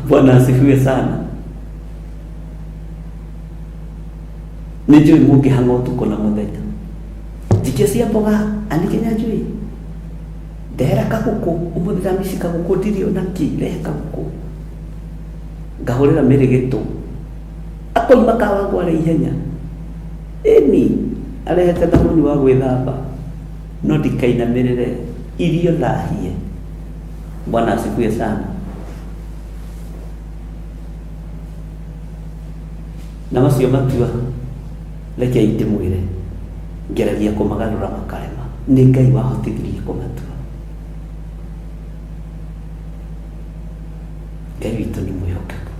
Bwana asifiwe sana. Nĩ njũĩ mũngĩhang'a ũtukũ na mũthenya. Njikia cia mboga ani Kĩnyanjui. Ndehera kagũkũ, ũmũthĩ ndamici kagũkũ ndirĩ ona kĩ, rehe kagũkũ. Ngahũrĩra Mary gĩtũ. Akoima Kawangware ihenya. Ĩni, arehete thabuni wa gwĩthamba. No ndikainamĩrĩre irio thahie. Bwana asifiwe sana. Na macio matua rekei ndĩmwĩre ngeragia kũmagarũra makarema. Nĩ Ngai wahotithirie kũmatua. Ngai witũ nĩ mwĩhokeku.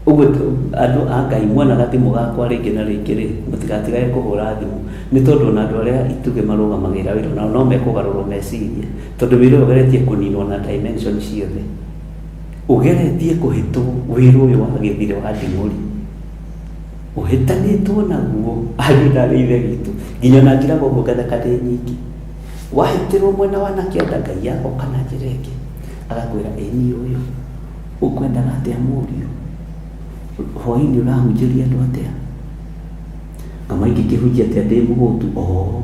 Ũguo andũ a Ngai muonaga thimũ gakwa rĩngĩ na rĩngĩ rĩ, mũtigatigage kũhũra thimũ, nĩ tondũ ona andũ arĩa itugĩ marũgamagĩrĩra wĩra nao no mekũgarũrwo meciria, tondũ wĩra ũyũ ũgeretie kũninwo na dimension ciothe. Ũgeretie kũhĩtwo wĩra ũyũ wa gĩthirĩ wa nding'ũri. Ũhĩtanĩtwo naguo ariũ na aarĩ a Ithe witũ, nginya ona njiraga ũguo ngatheka ndĩ nyiki. Wahĩtĩrwo mwena wa na kĩanda Ngai agoka na njĩra ĩngĩ, agakwĩra ĩ niĩ ũyũ. Ũkwendaga atĩa mũriũ? Hwainĩ ũrahunjĩria andũ atĩa? Ngama ingĩkĩhunjia atĩa ndĩ mũhũtu? Oo,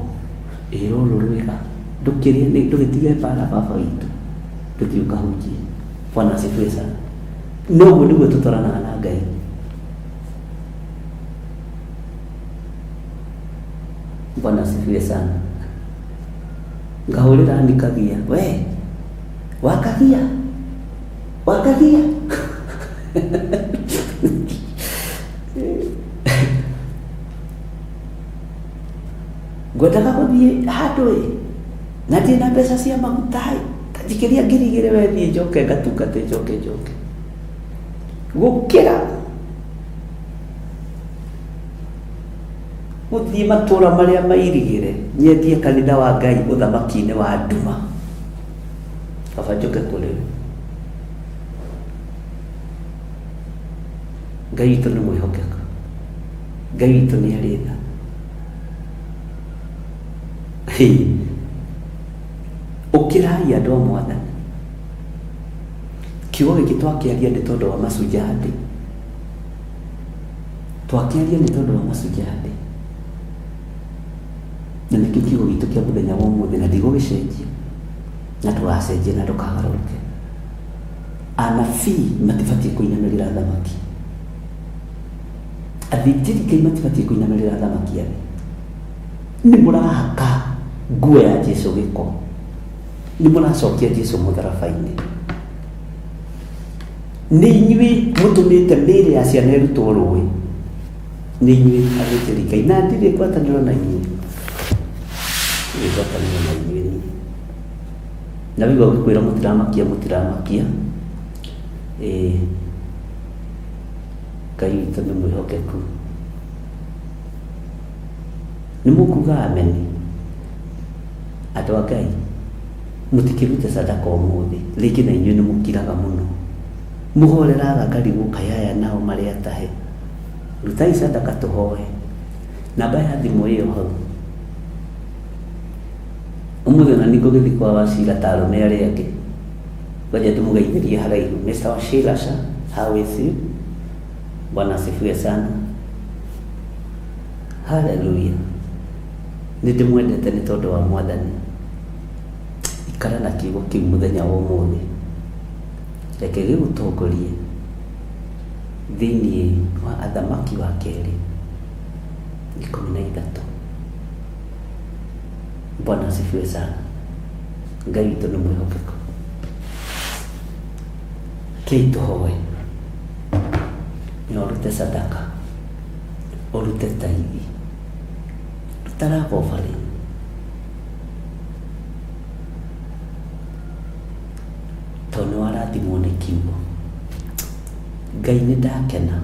ĩ rũrũ rwĩga. Ndũkĩrĩe, ndũgĩtige mbara baba witũ, ndũthiĩ ũkahunjie. Bwana asifiwe sana. Noguo nĩguo tũtwaranaga na Ngai. Bwana asifiwe sana. Ngahũrĩra nikagia, we wakagia wakagia ngwendaga gũthiĩ handũ ĩ na ndirĩ na mbeca cia maguta ĩ, ta njikĩria 2000 we thiĩ njoke ngatungate njoke njoke gũkĩra gũthiĩ matũra marĩa mairigĩre nyendie kanitha wa Ngai ũthamaki-inĩ wa nduma kaba njoke kũrĩ we. Ngai witũ nĩ mwĩhokeku, Ngai witũ nĩ arĩ tha. Ũkĩrai andũ a Mwathani. Kiugo gĩkĩ twakĩaria nĩ tondũ wa Mashujaa Day. Twakĩaria nĩ tondũ wa Mashujaa Day. Na nĩkĩo kiugo gitũ kĩa mũthenya wa ũmũthĩ na ndigũgĩcenjia na ndũgacenjie na ndũkagarũrũke. Anabii matibatiĩ kũinamĩrĩra athamaki. Athĩnjĩri Ngai matibatiĩ kũinamĩrĩra athamaki a thĩ. Nĩ mũrahaka nguo ya Jesu gĩko. Nĩ mũracokia Jesu mũtharaba-inĩ. Nĩ inyuĩ mũtũmĩte mĩĩrĩ ya ciana ĩrutwo rũĩ. Nĩ inyuĩ athĩnjĩri Ngai. Na ndirĩ ngwatanĩro na inyuĩ. Ndirĩ ngwatanĩro na inyuĩ niĩ. Na waigua ngĩkwĩra mũtiramakia mũtiramakia. Ĩĩ. Ngai witũ nĩ mwĩhokeku. Nĩ mũkuga ameni? Andũ a Ngai, mũtikĩrute sadaka ũmũthĩ, rĩngĩ na inyuĩ nĩ mũkiraga mũno. Mũhoreraga ngarigwo kaĩ aya nao marĩ atahe. Rutai sadaka tũhoe. Namba ya thimũ ĩyo hau. Ũmũthĩ ona niĩ ngũgĩthiĩ kwa Wacira ta arũme arĩa angĩ. Ngoja ndĩmũgeithĩrie haraihu. Mr. Wachira sir, how is you? Bwana asifiwe sana. Hallelujah. Nĩ ndĩmwendete nĩ tondũ wa Mwathani. Ikara na kiugo kĩu mũthenya wa ũmũthĩ. Reke gĩgũtongorie thĩinĩ wa Athamaki wa kerĩ 13. Bwana asifiwe sana. Ngai witũ nĩ mwĩhokeku. Kei tũhoe na ũrute sadaka, ũrute taithi, ruta love offering. Tondũ nĩ warathimwo nĩ kiugo. Ngai nĩ ndakena,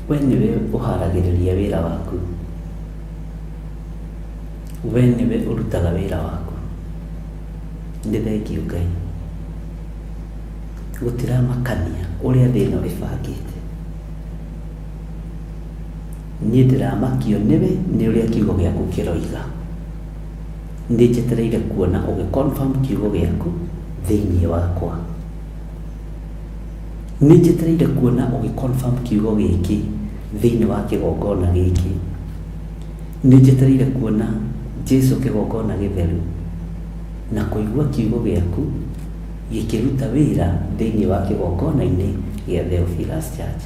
we nĩwe ũharagĩrĩria wĩra waku. We nĩwe ũrutaga wĩra waku. Nĩ thengiũ Ngai. Gũtiramakania ũrĩa thĩ ĩno ĩbangĩte. Niĩ ndĩramakio nĩwe nĩ ũrĩa kiugo gĩaku kĩroiga. Nĩ njetereire kuona ũgĩ confirm kiugo gĩaku thĩinĩ wakwa. Nĩ njetereire kuona ũgĩ confirm kiugo gĩkĩ thĩinĩ wa kĩgongona gĩkĩ. Nĩ njetereire kuona Jesu kĩgongona gĩtheru na kũigua kiugo gĩaku gĩkĩruta wĩra thĩinĩ wa kĩgongona-inĩ gĩa Theophilus Church.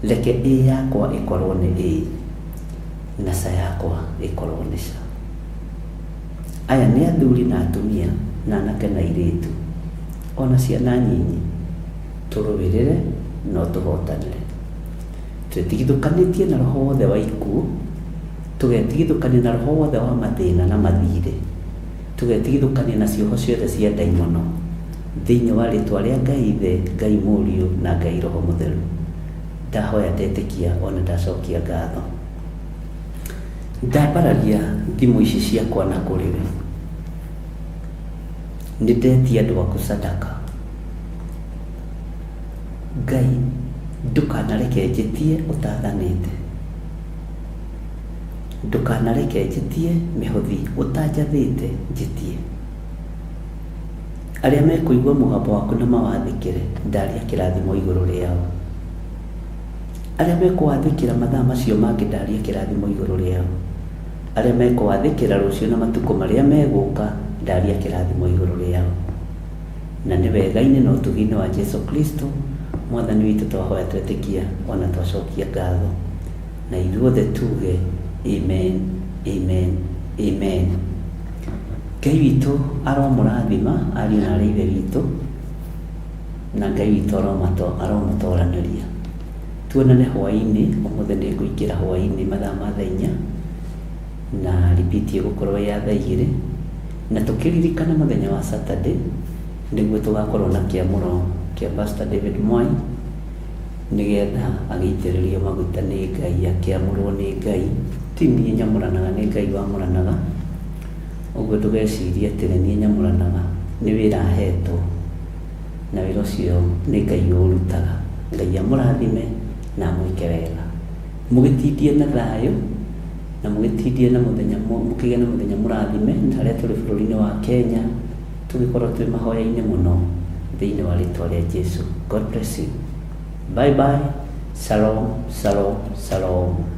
Reke ĩĩ yakwa ĩkorwo nĩ ĩĩ na ca yakwa ĩkorwo nĩ ca. Aya nĩ athuri na atumia na anake na airĩtu ona ciana nyinyi. Tũrũĩrĩre na ũtũhotanĩre. Twĩtigithũkanĩtie na roho wothe wa ikuũ, tũgetigithũkania na roho wothe wa mathĩna na mathiirĩ, tũgetigithũkania na cioho ciothe cia ndaimono, thĩinĩ wa rĩtwa rĩa Ngai Ithe, Ngai Mũriũ, na Ngai Roho Mũtheru. Ndahoya ndetĩkia o na ndacokia ngatho. Ndambararia thimũ ici ciakwa na kũrĩ we. Nĩ ndetia andũ aku sadaka. Ngai ndũkanareke njĩtie ũtathanĩte. Ndũkanareke njĩtie mĩhothi ũtanjathĩte njĩtie. Arĩa mekũigua mũgambo waku na mawathĩkĩre, ndaria kĩrathimo igũrũ rĩao. Arĩa mekũwathĩkĩra mathaa macio mangĩ, ndaria kĩrathimo igũrũ rĩao. Arĩa mekũwathĩkĩra rũciũ na matukũ marĩa megũka, ndaria kĩrathimo igũrũ rĩao. Na nĩ wega-inĩ na ũtugi-inĩ wa Jesu Kristo Mwathani witũ twahoya twetĩkia ona twacokia ngatho. Na ithuothe tuge amen, amen, amen. Ngai witũ aromũrathima ariũ na arĩ ithe witũ, na Ngai witũ aromũtoranĩria. Tuonane hwaĩ-inĩ, ũmũthĩ nĩ ngũingĩra hwaĩ-inĩ mathaa ma thaa 4, na repeat ĩgũkorwo ya thaa 2, na tũkĩririkana mũthenya wa Saturday nĩguo tũgakorwo na kĩamũro kĩa Pastor David Mwai, nĩgetha agĩitĩrĩrio maguta nĩ Ngai, akĩamũrwo nĩ Ngai. Ti niĩ nyamũranaga, nĩ Ngai wamũranaga. Ũguo ndũgecirie atĩ nĩ niĩ nyamũranaga, nĩ wĩra ahetwo, na wĩra ũcio nĩ Ngai ũũrutaga. Ngai amũrathime na amwĩke wega. Mũgĩtindie na thayũ, na mũgĩtindie na mũthenya, mũkĩgĩe na mũthenya mũrathime, na harĩa tũrĩ bũrũri-inĩ wa Kenya, tũgĩkorwo twĩ mahoya-inĩ mũno thĩinĩ wa rĩtwa rĩa Jesu. God bless you. Bye bye. Shalom, shalom, shalom.